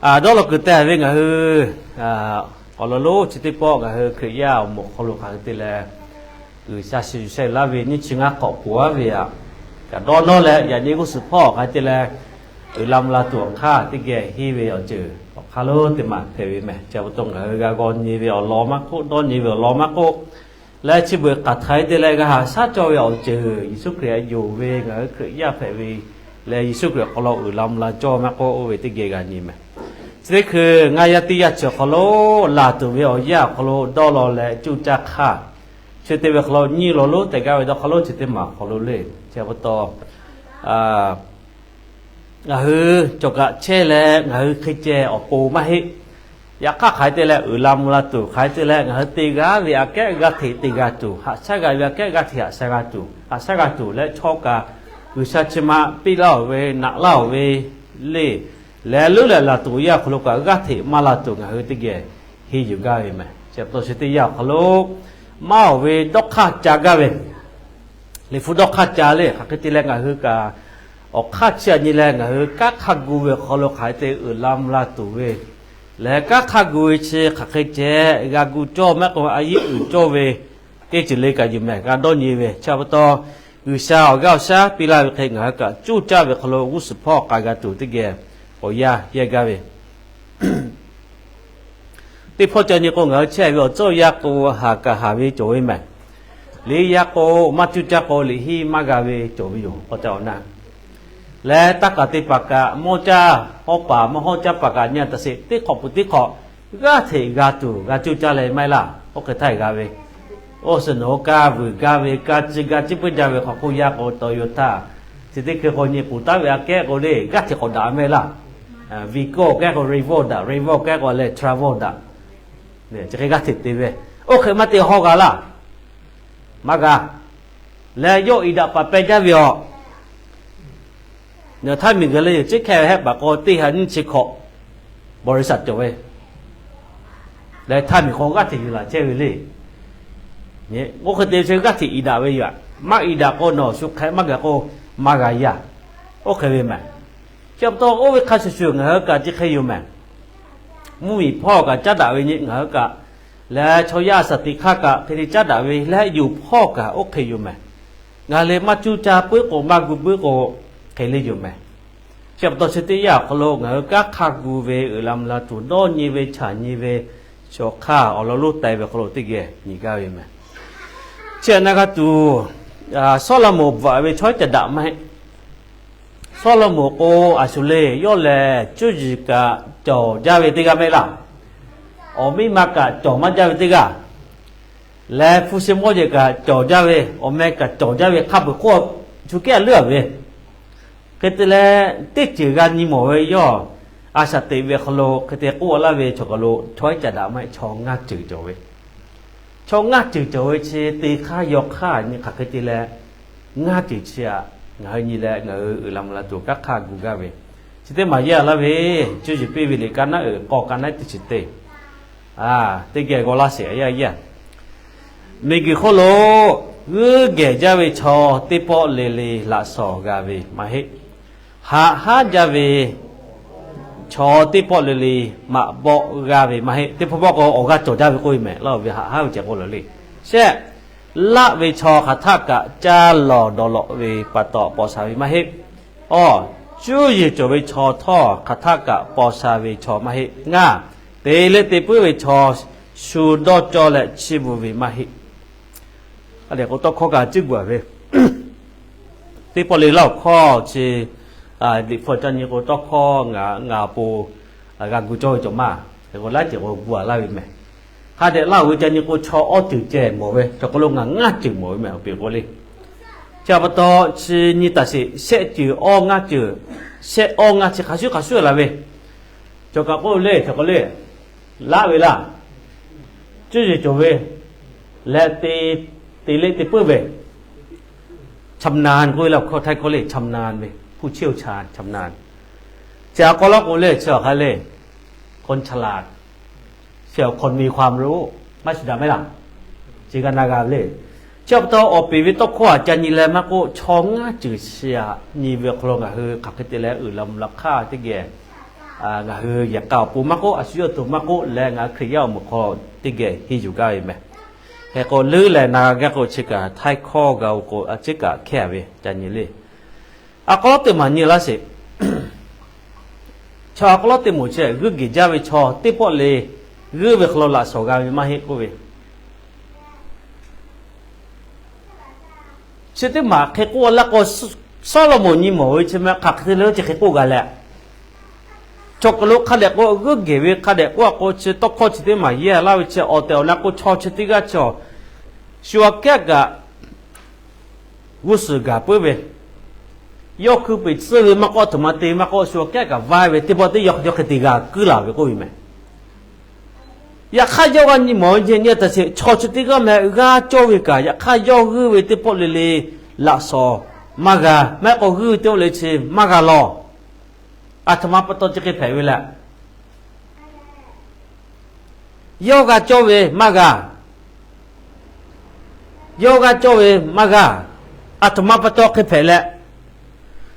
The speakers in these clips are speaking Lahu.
Aˬ, dawˇ law kuiˬ teh ve ngaˬ hui awˬ lawn lonˉ chi teˇ pawˆ ngaˬ hui Hkriꞈ yaˇ awˬ moˍ hk'aw lo hk'aˬ hk'e te leh, G'uiˬsha shiˍ yuˬ sheh laˇ ve nyiˇ chi ngaˇ hk'awꞈ poˬ aˉ ve aꞈ, kaꞈ dawˇ nawˇ leh yaꞈ nyi g'uˇ suhˍ hpawˇ hk'aˬ hk'e te leh uiˍ la mvuh la tuˬ awˬ hk'aˇ teˇ geh henˇ ve awˬ ceuˬ awˬ hk'aˇ lonˉ teˇ maˬ hpehꞈ ve meh. Chi pa taw ngaˬ hui g'a g'aw nyi ve awˬ lawn maˇ k'oˆ, dawˇ nyi ve awˬ lawn maˇ k'oˆ, leh chi beuꞈ k'aˬ htaiˍ te leh g'a haꞈ shaˉ cawˇ ve awˬ ceuˬ Yeˍsuˆ Hkriꞈ yonˍ ve ngaˬ hui Hkriꞈ yaˇ hpehꞈ ve leh Yeˍsuˆ Hkriꞈ awˬ hk'aw lo uiˍ la mvuh la cawˇ maˇ k'oˆ, oˇ ve teˇ geh g'a nyi meh. Chi teˇ hkui ngaˇ yaˇ teˇ yaˇ chi awˬ hk'aw lo laˬ tuˬ ve awˬ yanˇ awˬ hk'aw lo dawˇ law leh cuˇ caˇ hk'aˇ, chi te ve hk'aw lo nyi law lonˉ tehꞈ gaˇ ve dawˇ hk'aw lo chi teˇ maˬ awˬ hk'aw lo le. Chi pa taw ngaˬ hui cawˬ kaꞈ chehˇ leh ngaˬ hui hk'e ceh awˬ pon maˇ heˆ. Yaꞈ hk'aˇ hk'aˬ hk'e te leh uiˍ la mvuh la tuˬ, hk'aˬ hk'e te leh ngaˬ hui te g'aˇ ve aꞈ kehˉ g'aˇ hteꞈ te g'a tuˬ, haꞈ shaˉ g'a ve aꞈ kehˉ g'aˇ hteꞈ haꞈ shaˉ g'a tuˬ, haꞈ shaˉ g'a tuˬ leh chaw kaꞈ G'uiˬsha chi ma piˇ laˇ-oˬ ve naꞈ laˇ-oˬ ve le, leh leuˉ leh laˬ tuˬ awˬ yanˇ awˬ hk'aw lo kaꞈ g'aˇ hteꞈ maˇ la tuˬ ngaˬ hui teˇ geh henˇ yuˬ gaˇ ve meh. Chi pa taw chi teˇ yanˇ awˬ hk'aw lo maˇ oˬ ve dawˇ hk'aˇ ca gaˇ ve, Liꞈ hpu dawˇ hk'aˇ ca le, hk'aˬ hk'e te leh ngaˬ hui kaꞈ awˬ hk'aˇ chi aꞈ nyi leh ngaˬ hui kanˉ hk'aˇ gu ve awˬ hk'aw lo hk'aˬ hk'e te uiˍ la mvuh la tuˬ ve, leh kanˉ hk'aˇ gu ve chi hk'aˬ hk'e ceh g'a gu cawˇ maˇ k'oˆ, a yiˉ uiˍ cawˇ ve teˇ ceuˬ le kaꞈ yuˬ meh. G'a dawˇ nyi ve chi pa taw G'uiˬsha awˬ g'aˇ awˬ shaˉ piˇ laˇ ve hk'e ngaˬ hui kaꞈ cuˇ caˇ ve hk'aw lo g'uˇ suhˍ hpawˇ k'ai g'a tuˬ teˇ geh awˬ yanˇ yehˇ gaˇ ve. Teˇ hpawˇ ca nyi k'o ngaˬ hui chehˇ ve awˬ tcuhˇ yaˇ k'o, haˍ kaꞈ haˍ ve cawˬ ve meh. Liꞈ yaˇ k'o maˇ cuˇ caˇ k'o liꞈ henˇ maˇ g'a ve cawˬ ve yoˬ. K'awꞈ ca awˬ na leh taˇ kaˍ te paˍ kaꞈ mawˇ caˇ, hawˉ paˍ mawˇ hawˉ caˇ paˍ kaꞈ nyi taˍ sheˍ teˇ hk'awꞈ peuˬ teˇ hk'awꞈ g'aˇ hteꞈ g'a tuˬ g'a cuˇ caˇ leh maˇ heˆ laˇ. Oˇ hk'e htaˇ e g'a ve, oˇ suhˍ nawˬ hui ka vuiˬ gaˇ ve, ka ciˇ gaˇ ciˇ puiˉ jaˇ ve hk'aw k'oˆ yaˇ k'o Toyota, chi teˇ hkui k'o nyi peuˬ taˉ ve aꞈ kehˉ k'o le g'aˇ hteꞈ k'awꞈ daꞈ maˇ heˆ laˇ. Vigo kehˉ k'o Revo daꞈ, Revo kehˉ k'o leh Travel daꞈ. Chi hk'e g'aˇ hteꞈ te ve, oˇ hk'e maˇ te hawˇ g'a laˇ. Maˇ g'a. Leh yawˇ iˍ daꞈ paˍ peh jaˇ ve aˬ. Nawˬ htaˇ miˬ guiˬ leh yawˬ ceˉ hkeh ve hehˆ paˍ k'o teˇ ha nyiˇ chi hkawꞈ บริษัท cawˬ ve, leh htaˇ miˬ k'o g'aˇ hteꞈ yuˬ laˬ chehˇ ve le. Oˇ hk'e te ve chi g'aˇ hteꞈ iˍ daꞈ ve yoˬ. Maˇ iˍ daꞈ k'o nawˬ shu hk'e maˇ gaˬ k'o maˇ g'a yaˇ. Oˇ hk'e ve meh. Chi pa taw oˇ ve hk'a shuˍ shuˍ ngaˬ hui kaꞈ chi hk'e yoˬ meh. Mvuhˇmiˬ hpawˇ kaꞈ caˉ daꞈ ve nyi ngaˬ hui kaꞈ, leh chaw yaˇ shaˍ tiꞈ hk'aˇ kaꞈ hk'e te caˉ daꞈ ve leh yuˬ hpawˇ kaꞈ oˇ hk'e yoˬ meh. Ngaˬ leh maˇ cuˇ caˇ puiˉ k'o maˇ gu puiˉ k'o hk'e le yoˬ meh. Chi pa taw chi teˇ yanˇ awˬ hk'aw lo ngaˬ hui kanˉ hk'aˇ gu ve uiˍ la mvuh la tuˬ dawˇ nyi ve chaꞈ nyi ve, chaw hk'aˇ awˬ lawn lonˉ teh ve hk'aw lo teˇ geh nyi gaˇ ve meh. Chi aꞈ na g'a tuˬ, Sawˉlaꞈmonˍ bvuhꞈ ve chaw iˉ caꞈ daꞈ maˇ heˆ. Sawˉlaꞈmonˍ k'o aˬ shuˍ le, yawˇ lehˬ cuˇ yiˍ kaꞈ cawˬ jaˇ ve teˇ g'aˇ mehˆ laˇ. Awˬ miˇ ma kaꞈ cawˬ maˇ jaˇ ve teˇ g'aˇ, leh hpu shi mawˇ jeˬ kaꞈ cawˬ jaˇ ve, awˬ meh kaꞈ cawˬ jaˇ ve hk'a peuˬ hk'oˆ shu kehˉ leuˉ ve. Hk'e te leh teˇ ceuˬ g'a nyi mawˬ ve yawˇ a shaꞈ teꞈ ve hk'aw lo hk'e te k'oˆ laˇ ve chaw kaˬ lo chaw iˉ caꞈ daꞈ maˇ heˆ, chaw ngaˇ ceuˬ cawˬ ve. Chaw ngaˇ ceuˬ cawˬ ve chi te hk'aˇ yaw hk'aˇ nyi hk'aˬ hk'e te leh, ngaˇ ceuˬ chi aꞈ ngaˬ hui nyi leh ngaˬ hui uiˍ la mvuh la tuˬ kanˉ hk'aˇ gu gaˇ ve. Chi teˇ maˬ yaˇ laˇ ve, cuˇ yiˍ piˇ ve liꞈ ka naˉ uiˍ k'aw ka naˉ teˇ chi teˇ, teˇ geh g'aw laˇ sheˍ yaˇ yaˇ. Miˬguiˬ hk'oˆ lo g'uiˇ gehˬ jaˇ ve chaw teˇ pawˆ le le laꞈ shawˍ g'a ve maˇ heˆ. Haꞈ haˉ jaˇ ve chaw teˇ pawˆ le le maꞈ bawˆ g'a ve maˇ heˆ. Teˇ pawˆ pawˆ k'o awˬ g'aˇ cawˬ jaˇ ve k'oˆ ve mehˍ laˇ ve, haꞈ haˉ ve ceh k'oˆ la le. Shehˆ, laˆ ve chaw hk'aˬ htaˆ kaꞈ caˇ lawˬ dawˬ lawꞈ ve pa taw paw sha ve maˇ heˆ. Awˬ, cuˇ yiˍ cawˬ ve chaw htawˇ hk'aˬ htaˆ kaꞈ paw sha ve chaw maˇ heˆ. Ngaˇ, te liꞈ te puiˉ ve chaw shu dawˇ cawˇ leh chiˇ mvuh ve maˇ heˆ. A lehˬ k'o tawˇ hkawˇ kaꞈ ciˉ gu a ve, teˇ pawˆ le laˇ awˬ hkawˇ chi, liꞈ hpu ca nyi k'o tawˇ hkawˇ ngaˬ ngaˬ awˬ pon g'a gu cawˇ ve cawˬ maˇ. Hk'e k'o laiˉ ceuˬ k'o gu a laˇ ve mehˍ. Hk'a dehꞈ laˇ oˬ ve ca nyi k'o chaw awˇ ceuˬ ceh mawˬ ve, chaw hk'aw lo ngaˬ ngaˇ ceuˬ mawˬ ve mehˍ awˬ peˬ k'o le. Chi pa taw chi nyi taˍ sheˍ, shehˆ ceuˬ awˇ ngaˇ ceuˬ, shehˆ awˇ ngaˇ chi hk'a shuˉ hk'a shuˉ la ve. Chaw kaꞈ k'oˆ ve le, chaw k'o le, laˆ ve laˇ, cuˇ yiˍ cawˬ ve, leh te liꞈ te puiˉ ve, ชำนาญ k'oˆ ve le, awˬ hkawˇ htaiˇ hkawˇ le ชำนาญ ve, ผู้เชี่ยวชาญ ชำนาญ. Chi a k'aw laˇ k'o le chi awˬ hk'a le, คนฉลาด chi awˬ คนมีความรู้ maˇ shuˍ daꞈ mehˍ laˇ. Chi g'a na g'a ve le. Chi pa taw awˬ peˬ ve tawˇ hkawˇ aꞈ ca nyi leh maˇ k'oˆ, chaw ngaˇ ceuˬ chi aꞈ nyi ve awˬ hk'aw lo ngaˬ hui hk'aˬ hk'e te leh uiˍ la mvuh la hk'aˇ teˇ geh ngaˬ hui yehˬ k'a awˬ pon maˇ k'oˆ, a shu yawˇ to maˇ k'oˆ leh, ngaˬ hui Hkriꞈ yaˇ awˬ moˍ hk'aw teˇ geh henˇ yuˬ gaˇ ve meh. Hk'e k'o, leuˉ leh na g'a gaˇ k'o, chi kaꞈ htaiˇ hkawˇ g'a-o k'o, a ciˉ kaꞈ hkehˇ ve ca nyi le. A k'aw lawˉ teˇ maˬ nyi laˇ sheˍ. Chaw a k'aw lawˉ teˇ moˍ chi g'uiˇ gehˬ jaˇ ve chaw teˇ pawˆ le, g'uiˇ ve hk'aw lo laꞈ shawnˍ g'a ve maˇ heˆ k'oˆ ve. Chi teˇ maˬ hk'e k'oˆ laˇ k'o, Sawˉlaꞈmonˍ nyi mawˬ ve chi meh hk'aˬ hk'e te leh chi hk'e k'oˆ g'a leh, chaw kaˬ lo hk'a dehꞈ k'o g'uiˇ gehˬ ve hk'a dehꞈ k'oˆ a k'o, chi tawˇ hkawˇ chi teˇ maˬ yehˇ laˇ ve chi awˬ tehˬ awˬ na k'o, chaw chi teˇ g'aˇ chi shu aꞈ kehˉ kaꞈ g'uˇ suhˍ gaˬ puiˉ ve, yawˇ hkui peˬ tcuhˇ ve maˇ k'oˆ, a htoꞈ ma te maˇ k'oˆ, shu aꞈ kehˉ kaꞈ vaiˇ ve teˇ pawˆ teˇ yawˇ hk'e te g'a kuiˉ laˬ ve k'oˆ ve meh. Yaꞈ hk'aˇ yawˇ g'a nyi mawˬ ve nyi taˍ sheˍ, chaw chi teˇ g'aˇ meh g'aˇ cawˇ ve kaꞈ, yaꞈ hk'aˇ yawˇ g'uiˇ ve teˇ pawˆ le le laꞈ shawnˍ maˇ g'a, maˇ heˆ k'o g'uiˇ ve teˇ pawˆ le chi maˇ g'a lawˬ. A htoꞈ ma pa taw chi hk'e hpehꞈ ve leh, yawˇ g'a cawˇ ve maˇ g'a, yawˇ g'a cawˇ ve maˇ g'a, a htoꞈ ma pa taw hk'e hpehꞈ leh,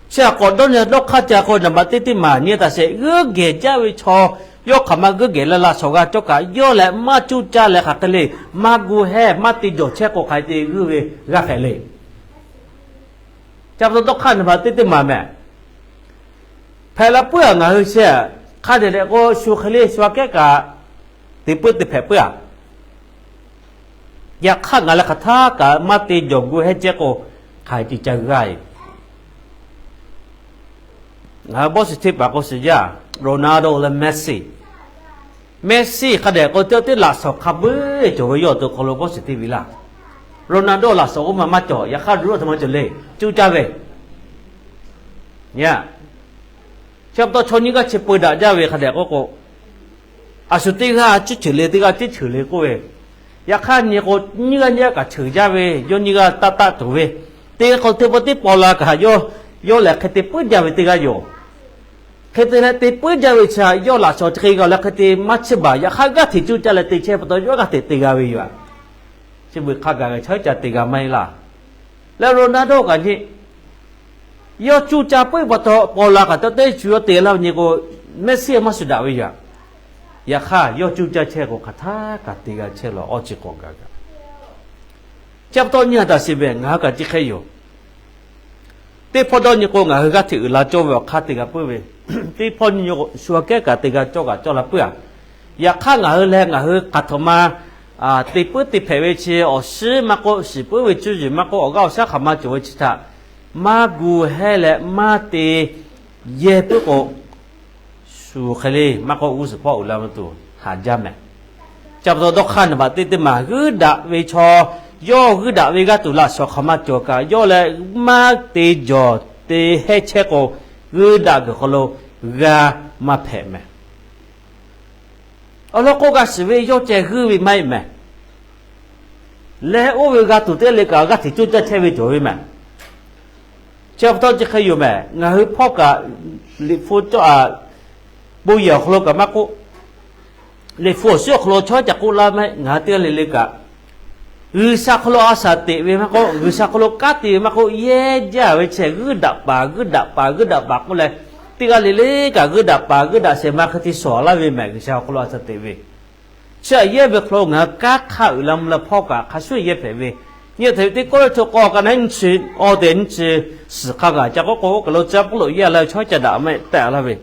chi aꞈ k'awꞈ dawˇ nyi dawˇ hk'aˇ ca k'o, naˍ baꞈ teˇ teˇ maˬ nyi taˍ sheˍ, g'uiˇ gehˬ jaˇ ve chaw yawˇ hk'aˬ ma g'uiˇ gehˬ leh laꞈ shawnˍ g'a cawˇ kaꞈ, yawˇ leh maˇ cuˇ caˇ leh hk'aˬ hk'e le, maˇ gu hehˇ maˇ te jawˬ chehˇ k'o, hk'aˬ hk'e te g'uiˇ ve g'a hpehꞈ le. Ca pa taw dawˇ hk'aˇ naˍ baꞈ teˇ teˇ maˬ meh. Hpehꞈ la puiˉ a ngaˬ hui chi, hk'a dehꞈ dehꞈ k'o shu hk'e le shu aꞈ kehˉ kaꞈ te puiˉ te hpehꞈ puiˉ a. Yaꞈ hk'aˇ ngaˬ leh hk'aˬ htaˇ kaꞈ maˇ te jawˬ gu hehˇ chehˇ k'o, hk'aˬ hk'e te ca g'a e. Ngaˬ hui bawˇ shiˍ hteˇ paˍ k'o shiˍ jaˇ, Ronaldo leh Messi. Messi hk'a dehꞈ k'o teˇ teˇ laꞈ shawnˍ hk'a beuꞈ cawˬ ve yawˇ awˬ to hk'aw lo bawˇ shiˍ hteˇ ve laˇ. Ronaldo laꞈ shawnˍ k'oˆ ma maˇ cawˬ, yaꞈ hk'aˇ Ronaldo a htoꞈ ma cawˬ le, cuˇ caˇ ve. Chi pa taw chaw nyiˇ g'aˇ chi peu daꞈ jaˇ ve hk'a dehꞈ k'oˆ k'o, a shu teˇ g'aˇ ciˉ ceuˬ le, teˇ g'aˇ ciˉ ceuˬ le k'oˆ ve, yaꞈ hk'aˇ nyi k'o nyiˇ g'aˇ nyiˇ g'aˇ kaꞈ ceuˬ jaˇ ve, yawˇ nyiˇ g'aˇ taˆ taˆ tuˬ ve, teˇ g'aˇ k'o teˇ pawˆ teˇ paw la kaꞈ yawˇ, yawˇ lehˬ hk'e te puiˉ jaˇ ve teˇ g'aˇ yoˬ. Hk'e te leh te puiˉ jaˇ ve chi yawˇ laꞈ shawnˍ chi hk'e g'a leh hk'e te maˇ chiˇ baˬ, yaꞈ hk'aˇ g'aˇ hteꞈ cuˇ caˇ leh te chehˇ pa taw yawˇ g'aˇ hteꞈ te g'a ve yoˬ. Chi beuꞈ hk'a gaˬ ve chaw ca te g'a maˇ heˆ laˇ. Leh Ronaldo kaꞈ nyi, yawˇ cuˇ caˇ puiˉ pa taw paw la kaꞈ taw teˇ shu yawˇ te laˇ ve nyi k'o, Messi maˇ shuˍ daꞈ ve yoˬ. Yaꞈ hk'aˇ yawˇ cuˇ caˇ chehˇ k'o hk'aˬ htaˇ kaꞈ te g'a chehˇ la, awˇ chi k'awꞈ gaˬ gaˬ. Chi pa taw nyi a taˍ sheˍ ve ngaˬ hui kaꞈ chi hk'e yoˬ. Teˇ hpawˇ dawˇ nyi k'o ngaˬ hui g'aˇ hteꞈ uiˍ la cawˇ ve awˬ hk'aˇ te g'a puiˉ ve, teˇ hpawˇ nyi k'o shu aꞈ kehˉ kaꞈ te g'a cawˇ kaꞈ cawˇ la puiˉ a. Yaꞈ hk'aˇ ngaˬ hui leh ngaˬ hui hk'aˬ htoꞈ ma te puiˉ te hpehꞈ ve chi awˬ shiˉ maˇ k'oˆ, shiˍ puiˉ ve cuˇ yiˍ maˇ k'oˆ, awˬ g'aˇ awˬ shaˉ hk'aˬ ma cawˬ ve chi htaꞈ maˇ gu hehˇ leh maˇ te yehˇ puiˉ k'o, shu hk'e le maˇ k'oˆ g'uˇ suhˍ hpawˇ uiˍ la ve tuˬ haꞈ jaˇ mehˍ. Chi pa taw dawˇ hk'aˇ naˍ baꞈ teˇ teˇ maˬ g'uiˇ daꞈ ve chaw, yawˇ g'uiˇ daꞈ ve g'aˇ tuˬ laꞈ shawnˍ hk'aˬ ma cawˬ kaꞈ yawˇ leh maˇ te jawˬ te hehˇ chehˇ k'o, g'uiˇ daꞈ kuiˬ hk'aw lo g'a maˇ hpehꞈ mehˍ. Awˬ lawn k'o g'a shiˍ ve yawˇ ceh g'uiˇ ve maˇ heˆ mehˍ. Leh oˇ ve g'a tuˬ teˇ g'aˇ le kaꞈ g'aˇ hteꞈ cuˇ caˇ chehˇ ve cawˬ ve mehˍ. Chi pa taw chi hk'e yoˬ mehˍ. Ngaˬ hui hpawˇ kaꞈ Liꞈ hpu cawˇ a, bon yehˬ awˬ hk'aw lo kaꞈ maˇ k'oˆ, Liꞈ hpu awˬ suhˉ awˬ hk'aw lo chaw ca k'oˆ laˇ mehˍ, ngaˬ hui teˇ g'aˇ le le kaꞈ G'uiˬsha hk'aw lo a shaꞈ teꞈ ve maˇ k'oˆ, G'uiˬsha hk'aw lo kanˉ te ve maˇ k'oˆ, yehˇ jaˇ ve chi g'uiˇ daꞈ paˍ g'uiˇ daꞈ paˍ g'uiˇ daꞈ paˍ k'oˆ leh, teˇ g'aˇ le le kaꞈ g'uiˇ daꞈ paˍ g'uiˇ daꞈ shehˍ ma hk'e te shawˍ laˇ ve mehˍ. G'uiˬsha awˬ hk'aw lo a shaꞈ teꞈ ve chi aꞈ yehˇ ve hk'aw lo ngaˬ hui kanˉ hk'a uiˍ la mvuh la hpawˇ kaꞈ hk'a shuˍ yehˇ hpehꞈ ve, nyi htaꞈ ve teˇ kawˆ le chaw k'aw ka na nyi chi awˬ tehˬ nyi chi suhˍ hk'a gaˬ ca k'oˆ k'o, oˇ kaˬ lo caˇ pawˆ loꞈ yehˇ la ve chaw ca daꞈ mehˆ tehꞈ laˇ ve,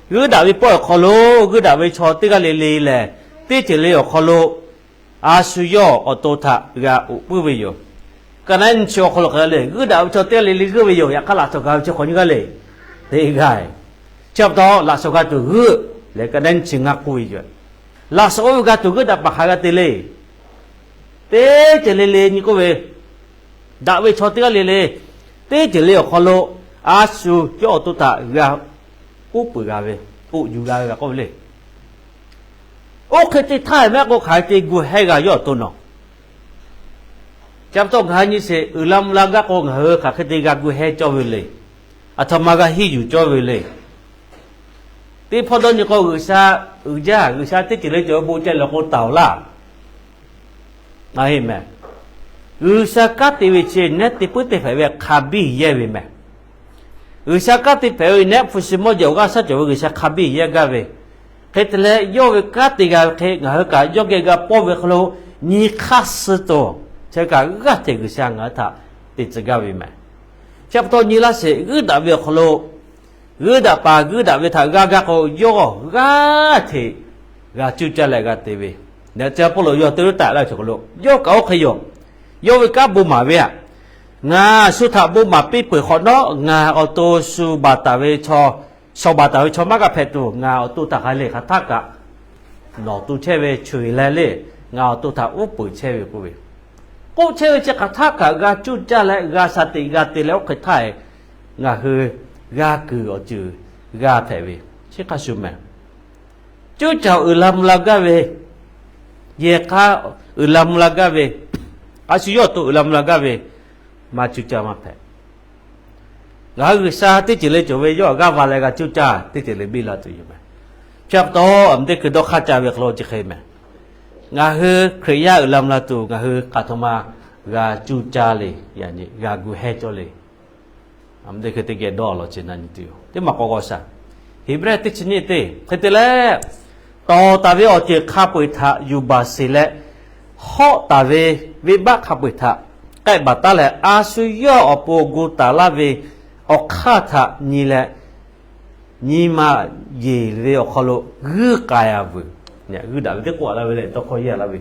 g'uiˇ daꞈ ve pawˆ awˬ hk'aw lo g'uiˇ daꞈ ve chaw teˇ g'aˇ le le lehˬ, teˇ ceuˬ le awˬ hk'aw lo a shu yawˇ awˬ to htaꞈ g'a oꞈ puiˉ ve yoˬ. Ka na nyi chi awˬ hk'aw lo hk'aˬ le, g'uiˇ daꞈ ve chaw teˇ g'aˇ le le g'uiˇ ve yoˬ. Yaꞈ hk'aˇ laꞈ shawnˍ g'a ve chaw hk'aw nyi g'aˇ le, teˇ g'aˇ. Chi pa taw laꞈ shawnˍ g'a tuˬ g'uiˇ leh ka na nyi chi ngaˇ k'oˆ ve yoˬ. Laꞈ shawnˍ oˇ ve g'a tuˬ g'uiˇ daꞈ paˍ hk'aˬ g'a te le. Teˇ ceuˬ le le nyi k'oˆ ve, daꞈ ve chaw teˇ g'aˇ le le, teˇ ceuˬ le awˬ hk'aw lo a shu yawˇ awˬ to htaꞈ g'a uˉ peunˍ g'a ve, oꞈ yuˬ g'a ve g'a k'oˆ ve le. Oˇ hk'e te htaˇ mehˆ k'o hk'aˬ hk'e te gu hehˇ g'a yawˇ awˬ to nawˬ. Chi pa taw ngaˬ hui nyi sheˍ, uiˍ la mvuh la gaˇ k'o ngaˬ hui hk'aˬ hk'e te g'a gu hehˇ cawˇ ve le. Aˬ htoꞈ ma g'a henˇ yuˬ cawˇ ve le. Teˇ hpawˇ dawˇ nyi k'o G'uiˬsha uiˍ jaˇ, G'uiˬsha teˇ ceuˬ le cawˬ ve bon ceh lawˬ k'o taˍ-oˬ laˇ. Aˬ heˆ mehˍ. G'uiˬsha kanˉ te ve chi nehˉ te puiˉ te hpehꞈ ve hk'a biˇ yehˇ ve mehˍ. G'uiˬsha kanˉ te hpehꞈ ve nehˉ hpu shi mawˇ jeˬ awˬ g'aˇ shaˉ cawˬ ve G'uiˬsha hk'a biˇ yaˇ gaˇ ve, hk'e te leh yawˇ ve kanˉ te g'a ve hk'e ngaˬ hui kaꞈ yawˇ geh g'a pawˇ ve hk'aw lo nyi hk'aˇ suh tuˬ, chi kaꞈ g'aˇ hteꞈ G'uiˬsha ngaˬ hui htaꞈ te tcuh gaˇ ve mehˬ. Chi pa taw nyi laˇ sheˍ, g'uiˇ daꞈ ve awˬ hk'aw lo g'uiˇ daꞈ paˍ g'uiˇ daꞈ ve htaꞈ g'a gaˇ k'o, yawˇ g'aˇ hteꞈ g'a cuˇ caˇ leh g'a te ve. Chi pa taw Pawˇluꞈ yawˇ te lawˉ taˍ laˇ ve chaw hk'aw lo yawˇ kaꞈ oˇ hk'e yoˬ. Yawˇ ve kanˉ bon maˍ ve aꞈ, ngaˬ shu htaꞈ bon maˍ piˇ peuˬ hk'awꞈ nawˉ, ngaˬ awˬ to shu baˬ taˍ ve chaw, shawˍ baˬ taˍ ve chaw maˇ g'a hpehꞈ tuˬ, ngaˬ awˬ to htaꞈ hk'a le hk'aˬ htaˆ kaꞈ nawˬ to chehˇ ve, chu eˬ leh le, ngaˬ awˬ to htaꞈ uˉ peunˍ chehˇ ve k'oˆ ve. K'oˆ chehˇ ve chi hk'aˬ htaˆ kaꞈ g'a cuˇ caˇ leh g'a sha teꞈ g'a te leh oˇ hk'e htaˇ e, ngaˬ hui g'a kuiˬ awˬ ceuˬ g'a hpehꞈ ve, chi hk'a shuˍ mehˬ. Cuˇ caˇ uiˍ la mvuh la gaˇ ve, yehˬ k'a uiˍ la mvuh la gaˇ ve, a shu yawˇ awˬ to uiˍ la mvuh la gaˇ ve, maˇ cuˇ caˇ maˇ hpehꞈ. Ngaˬ hui G'uiˬsha teˇ ceuˬ le cawˬ ve yawˇ awˬ g'aˇ va leh g'a cuˇ caˇ teˇ ceuˬ le biˇ la tuˬ yoˬ mehˬ. Chi pa taw, a mvuhˇ teˇ hkui dawˇ hk'aˇ ca ve hk'aw lo chi hk'e mehˬ. Ngaˬ hui Hkriꞈ yaˇ uiˍ la mvuh la tuˬ ngaˬ hui hk'aˬ htoꞈ ma g'a cuˇ caˇ le, g'a gu hehˇ cawˇ le. A mvuhˇ teˇ hkui teˇ geh dawˇ lawˬ ce na nyi tuˬ yoˬ. Teˇ maˬ k'awꞈ g'awˬ shaˍ. Heˍbrehˇ teˇ chi nyiˇ teˇ hk'e te leh, tawˍ taˍ ve awˬ ceuˬ hk'a peu-eˬ htaꞈ yuˬ baˬ sheˬ leh, hawˆ taˍ ve venˇbaˆ hk'a peu-eˬ htaꞈ k'ehˆ baˬ taˉ leh, a shu yawˇ awˬ pon gu taˍ laˇ ve awˬ hk'aˇ htaꞈ nyi leh, nyi ma yeˬ ve awˬ hk'aw lo g'uiˇ k'ai-a veuˬ. G'uiˇ daꞈ ve teˇ k'oˆ laˇ ve le, tawˇ hkawˇ yaˇ laˇ ve,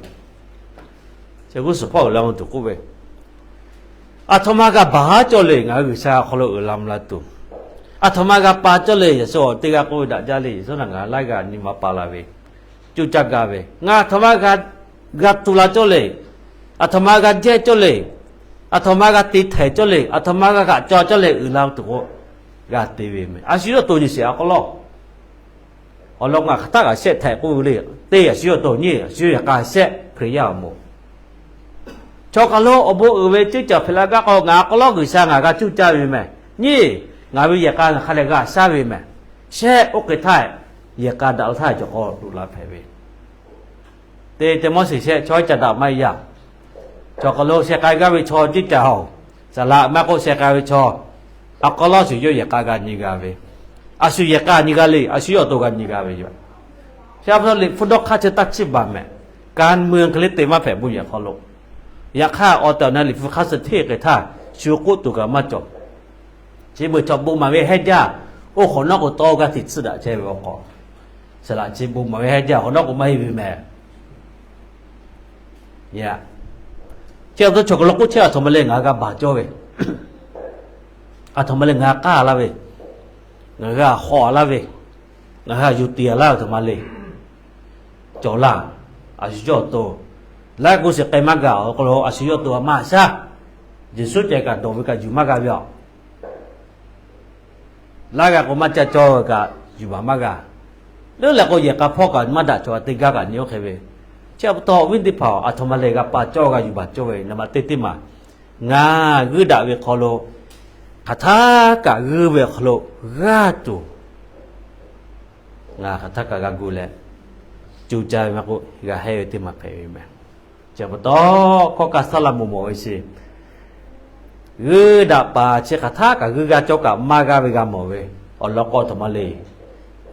g'uˇ suhˍ hpawˇ uiˍ la mvuh tuˬ k'oˆ ve, aˬ htoꞈ ma g'a baˬ haˉ cawˇ le. Ngaˬ hui G'uiˬsha awˬ hk'aw lo uiˍ la mvuh la tuˬ, aˬ htoꞈ ma g'a pa cawˇ le. Yaꞈ shu awˬ teˇ g'aˇ k'oˆ ve daꞈ jaˇ le. Yaꞈ shu naˬ ngaˬ laiˉ g'aˇ nyi ma pa la ve, cuˇ caˇ gaˇ ve, ngaˬ aˬ htoꞈ ma g'a tu la cawˇ le. Aˬ htoꞈ ma g'a jehˇ cawˇ le. Aˬ htoꞈ ma g'a te htehˍ cawˇ le. Aˬ htoꞈ ma g'a g'aꞈ caw cawˇ le. Uiˍ la tuˬ k'o, g'a te ve mehˬ. A shu yawˇ awˬ to nyi sheˍ a k'aw lawˇ. Awˬ lawn ngaˬ hk'aˬ htaˆ kaꞈ shehˆ htehꞈ k'oˆ ve le. Teˇ a shu yawˇ awˬ to nyi, a shu yawˇ yaꞈ k'a shehˆ Hkriꞈ yaˇ awˬ moˍ. Chaw hk'aˬ lo awˬ bon uiˍ ve cuˇ caˇ hpehꞈ la gaˇ k'o, ngaˬ a k'aw lawˇ G'uiˬsha ngaˬ g'a cuˇ caˇ ve mehˬ. Nyi, ngaˬ ve yehˬ k'a ngaˬ hk'a leh g'a shaˉ ve mehˬ. Shehˆ oˇ hk'e htaˇ, yehˬ k'a daꞈ la htaˇ cawˬ k'aw loꞈ la hpehꞈ ve, te te mawˇ sheˍ shehˆ chaw ca daꞈ maˇ yaˇ. Chaw hk'aˬ lo sheh k'ai gaˇ ve chaw cuˇ caˇ-oˬ, saˍ laꞈ maˇ k'oˆ sheh k'ai ve chaw, a k'aw lawˇ shuˍ yawˇ yehˬ k'a g'a nyi g'a ve, a shu yehˬ k'a nyi g'a le. A shu yawˇ awˬ to g'a nyi g'a ve yoˬ. Chi pa taw Liꞈ hpu dawˇ hk'aˇ chi taˇ chiˇ baˬ mehˬ. Ka mui hk'e le te maˇ hpehꞈ bon yehˬ hk'aw lo. Yaꞈ hk'aˇ awˬ tehˬ awˬ na Liꞈ hpu hk'aˇ suh hteˇ hk'e htaˇ, shu k'oˆ tuˬ kaꞈ maˇ cawˬ. Chi beuꞈ chaw bon maˍ ve hehnˇ jaˇ, oˇ hk'awꞈ nawˉ k'o tawˇ g'aˇ hteꞈ tsuhˇ daꞈ chehˇ ve awˬ hk'aw, saˍ laꞈ chi bon maˍ ve hehnˇ jaˇ hk'awꞈ nawˉ k'o maˇ heˆ ve mehˬ. Chi pa taw chaw hk'aˬ lo k'oˆ chehˇ, aˬ htoꞈ ma le ngaˬ g'a baˬ cawˇ ve, aˬ htoꞈ ma le ngaˬ k'aˇ laˇ ve, ngaˬ g'a hawꞈ laˇ ve, ngaˬ g'a yuˬ tiˍ laˇ ve aˬ htoꞈ ma le. Cawˬ laˇ. A shu yawˇ awˬ to laiˉ k'o shiˍ k'ai maˇ g'a awˬ hk'aw lo a shu yawˇ awˬ to maˇ shaˉ. Yeˍsuˆ ceh kaꞈ dawˬ ve kaꞈ yuˬ maˇ g'a ve aˬ. Laˇ g'a k'o maˇ caˇ cawˇ ve kaꞈ yuˬ baˬ maˇ g'a. Leuˉ leh k'o yehˬ k'a hpawˇ kaꞈ maˇ daꞈ cawˬ, teˇ gaˇ kaꞈ nyi oˇ hk'e ve. Chi pa taw awˬ viˉ teˇ hpaˍ-oˬ, aˬ htoꞈ ma le g'a pa cawˇ g'a yuˬ baˬ cawˇ ve, naˍ baꞈ teˇ teˇ maˬ, ngaˬ g'uiˇ daꞈ ve hk'aw lo hk'aˬ htaˇ kaꞈ g'uiˇ ve awˬ hk'aw lo g'aˇ tuˬ, ngaˬ hk'aˬ htaˇ kaꞈ g'a gu leh, co caˇ ve maˇ k'oˆ g'a hehˇ ve teˇ maˬ hpehꞈ ve mehˬ. Chi pa taw, hkawˇ kaˇ saˉ la mawˬ mawˬ ve chi, g'uiˇ daꞈ paˍ chi hk'aˬ htaˇ kaꞈ g'uiˇ g'aˇ cawˇ kaꞈ maˇ g'aˇ ve g'a mawˬ ve, awˬ lawn k'o aˬ htoꞈ ma le.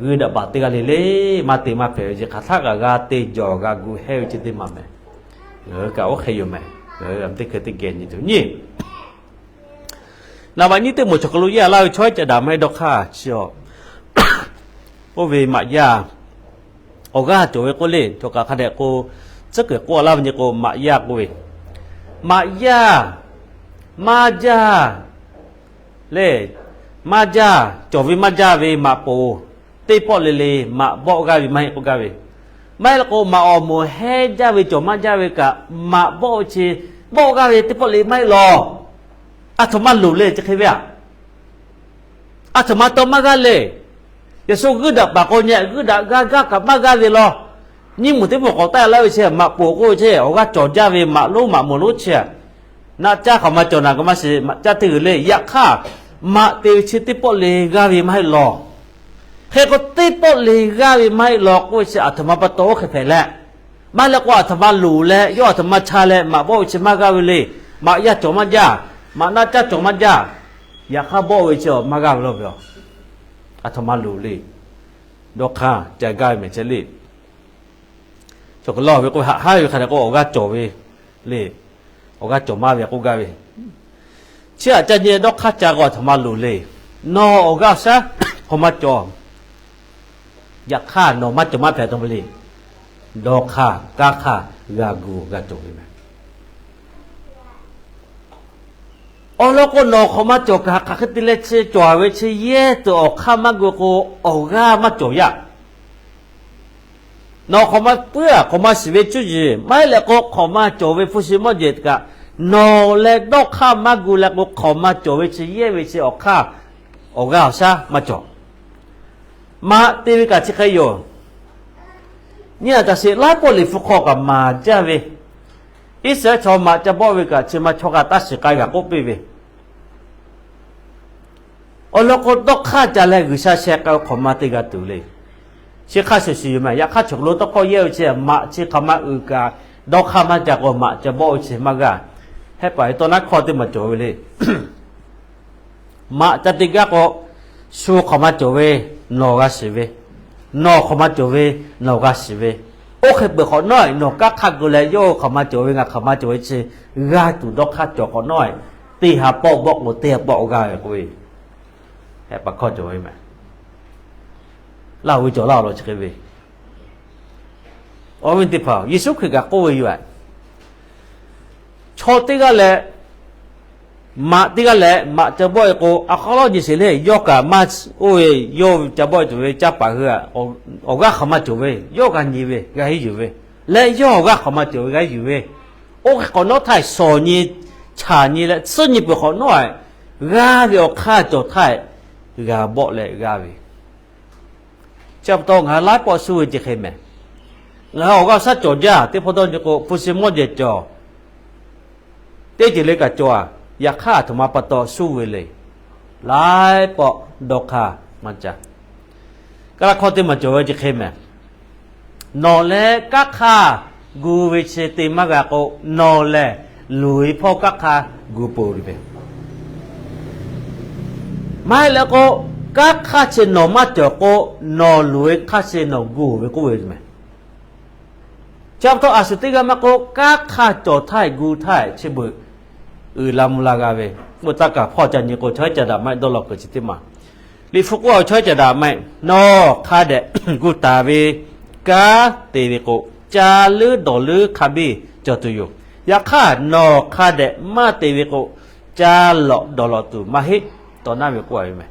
G'uiˇ daꞈ paˍ teˇ g'aˇ le le maˇ te maˇ hpehꞈ ve chi hk'aˬ htaˇ kaꞈ g'a te jawˬ g'a gu hehˇ ve chi teˇ maˬ mehˬ. Ngaˬ hui kaꞈ oˇ hk'e yoˬ mehˬ. Ngaˬ hui teˇ hkui teˇ geh nyi tuˬ nyi. Naˍ baꞈ nyiˇ teˇ moˍ chaw hk'aw lo yaˇ laˇ ve chaw haˉ ca daꞈ maˇ heˆ dawˇ hk'aˇ chi-a. Oˇ ve maꞈ yaˇ awˬ g'aˇ cawˬ ve k'oˆ le, chaw kaꞈ hk'a dehꞈ k'o, tcuhˉ kuiˬ k'oˆ laˇ ve nyi k'o maꞈ yaˇ k'oˆ ve, maꞈ yaˇ maˇ jaˇ le, maˇ jaˇ, cawˬ ve maˇ jaˇ ve maꞈ poˍ teˇ pawˆ le le maꞈ bawˆ g'aˇ ve maˇ heˆ k'oˆ gaˇ ve. Maˇ heˆ la k'o maꞈ awˬ moˍ hehnˇ jaˇ ve cawˬ maˇ jaˇ ve kaꞈ maꞈ bawˆ ve chi bawˆ g'aˇ ve teˇ pawˆ le maˇ heˆ lawˬ. Aˬ htoꞈ ma loˍ le chi hk'e ve aꞈ. Aˬ htoꞈ ma taw maˇ g'aˇ le. Yaꞈ shu g'uiˇ daꞈ paˍ k'o nyi g'uiˇ daꞈ g'aˇ gaˇ kaꞈ maˇ g'aˇ ve law. Nyiˇ moˍ teˇ moˍ k'awꞈ taˆ laˇ ve chi maꞈ poˍ k'oˆ ve chi awˬ g'aˇ cawˬ jaˇ ve maꞈ lonˉ maꞈ moˍ lonˉ chi, naˆ caˇ hk'aˬ ma cawˬ naˬ kaꞈ maˇ shiˍ, maꞈ caˇ teˇ g'uiˬ le. Yaꞈ hk'aˇ, maꞈ te ve chi teˇ pawˆ le g'aˇ ve maˇ heˆ lawˬ. Hk'e k'o teˇ pawˆ le g'aˇ ve maˇ heˆ lawˬ k'oˆ ve chi aˬ htoꞈ ma pa taw oˇ hk'e hpehꞈ leh, maˇ heˆ leh k'o aˬ htoꞈ ma loˍ leh yawˇ aˬ htoꞈ ma cha leh maꞈ bawˆ ve chi maˇ g'aˇ ve le. Maꞈ yaˇ cawˬ maˇ jaˇ, maꞈ naˆ caˇ cawˬ maˇ jaˇ. Yaꞈ hk'aˇ bawˆ ve chi maˇ g'aˇ ve law ve yoˬ. Aˬ htoꞈ ma loˍ le. Dawˇ hk'aˇ ca gaˇ ve mehˍ chehˇ le. Cawˬ hk'e laˇ ve k'o, haꞈ haˉ ve hk'a dehꞈ k'o awˬ g'aˇ cawˬ ve le. Awˬ g'aˇ cawˬ maˇ ve k'oˆ gaˇ ve. Chi htaꞈ ca nyi dawˇ hk'aˇ ca k'o aˬ htoꞈ ma loˍ le. Nawˬ awˬ g'aˇ awˬ shaˉ hk'awꞈ maˇ cawˬ. Yaꞈ hk'aˇ nawˬ maˇ cawˬ maˇ hpehꞈ taw ve le. Dawˇ hk'aˇ, kanˉ hk'aˇ g'a gu g'a cawˬ ve mehˍ. Awˬ lawn k'o, nawˬ hk'awꞈ maˇ cawˬ kaꞈ, hk'aˬ hk'e te leh chi cawˬ ve chi yehˇ tuˬ awˬ hk'aˇ maˇ gu k'o, awˬ g'aˇ maˇ cawˬ yaˇ. Nawˬ hk'awꞈ maˇ puiˉ, hk'awꞈ maˇ shiˍ ve cuˇ yiˍ maˇ heˆ leh k'o, hk'awꞈ maˇ cawˬ ve hpu shi mawˇ jehˬ kaꞈ, nawˬ leh dawˇ hk'aˇ maˇ gu leh k'o, hk'awꞈ maˇ cawˬ ve chi yehˇ ve chi awˬ hk'aˇ, awˬ g'aˇ awˬ shaˉ maˇ cawˬ. Maꞈ te ve kaꞈ chi hk'e yoˬ. Nyi aꞈ taˍ sheˍ, laiˉ pawˆ Liꞈ hpu hk'aw kaꞈ maˍ jaˇ ve, Iˉsaˍreˍlaˆ chaw maꞈ ca bawˆ ve kaꞈ chi ma chaw g'a taˇ shiˍ k'ai g'a k'oˆ piˇ ve, awˬ lawn k'o, dawˇ hk'aˇ ca leh G'uiˬsha sheh k'ai hk'awꞈ maˇ te g'a tuˬ le. Chi hk'a shuˍ shuˍ yoˬ mehˍ. Yaꞈ hk'aˇ, chaw hk'aw lo tawˇ hkawˇ yehˇ ve chi maꞈ chi hk'aˬ ma uiˍ kaꞈ, dawˇ hk'aˇ maˇ ca k'o, maꞈ ca bawˆ ve chi maˇ g'a. Hehˆ paˍ ve tawˇ naˉ hkawˇ teˇ maˬ cawˬ ve le. Maꞈ ca te gaˇ k'o, shu hk'awꞈ maˇ cawˬ ve, nawˬ g'a shiˍ ve, nawˬ hk'awꞈ maˇ cawˬ ve, nawˬ g'a shiˍ ve. Oˇ hk'e peuˬ hk'awꞈ nawˉ, nawˬ kanˉ hk'aˇ gu leh yawˇ hui hk'awꞈ maˇ cawˬ ve, ngaˬ hk'awꞈ maˇ cawˬ ve chi g'a tuˬ dawˇ hk'aˇ cawˬ hk'awꞈ nawˉ, teˇ ha pawˆ bawˆ k'o teˇ ha pawˆ g'a ve k'oˆ ve, hehˆ paˍ hkawˇ cawˬ ve mehˍ. Laˇ hui ve cawˬ laˇ awˬ lawn chi hk'e ve, awˬ viˉ teˇ hpaˍ, Yeˍsuˆ Hkriꞈ kaꞈ k'oˆ ve yoˬ. Chaw teˇ g'aˇ leh maꞈ teˇ g'aˇ leh maꞈ ca bawˆ e k'o, a hk'aw lawˉ nyi sheˍ le. Yawˇ kaꞈ maˇ oˇ ve, yawˇ ca bawˆ e tuˬ ve caˇ paˍ hui awˬ g'aˇ hk'awꞈ maˇ cawˬ ve, yawˇ g'a nyi ve, g'a henˉ yuˬ ve, leh yawˇ awˬ g'aˇ hk'awꞈ maˇ cawˬ ve g'a henˉ yuˬ ve, oˇ hk'e hk'awꞈ nawˉ htaˇ shawˍ nyi, chaˍ nyi leh tsuhˇ nyi peuˬ hk'awꞈ nawˉ, g'aˇ ve awˬ hk'aˇ cawˬ htaˇ, g'a bawˆ leh g'aˇ ve. Chi pa taw ngaˬ hui laiˉ pawˆ suˇ ve chi hk'e mehˍ. Ngaˬ hui awˬ g'aˇ awˬ shaˉ cawˬ jaˇ, teˇ hpawˇ dawˇ nyi k'o, hpu shi mawˇ jehˬ cawˬ, teˇ ceuˬ le kaꞈ cawˬ a. Yaꞈ hk'aˇ, aˬ htoꞈ ma pa taw suˇ ve le. Laiˉ pawˆ dawˇ hk'aˇ maˇ ca. Kaˇ laˇ hkawˇ teˇ maˬ cawˬ ve chi hk'e mehˍ. Nawˬ leh kanˉ hk'aˇ gu ve chi te maˇ g'a k'o, nawˬ lehˬ luˬ ve hpawˇ kanˉ hk'aˇ gu peuˬ ve. Maˇ heˆ leh k'o, kanˉ hk'aˇ chi nawˬ maˇ cawˬ k'o, nawˬ luˬ ve hk'aˇ chi nawˬ gu ve k'oˆ ve mehˍ. Chi pa taw a shu teˇ g'aˇ maˇ k'oˆ, kanˉ hk'aˇ cawˬ htaˇ gu htaˇ chi beuꞈ uiˍ la mvuh la g'a ve. K'oˆ taˇ kaꞈ hpawˇ ca nyi k'o, chaw haiˉ ca daꞈ maˇ heˆ dawˇ law kuiˬ chi teˇ maˬ. Liꞈ hpu k'oˆ a, chaw haiˉ ca daꞈ maˇ heˆ, nawˬ hk'a dehꞈ gu taˍ ve kanˉ te ve k'o, ca leuˉ dawˬ leuˉ hk'a biˇ cawˬ tuˬ yoˬ. Yaꞈ hk'aˇ, nawˬ hk'a dehꞈ maˇ te ve k'o, ca lawꞈ dawˬ lawꞈ tuˬ maˇ heˆ. Tawˇ naˉ ve k'oˆ a ve mehˍ.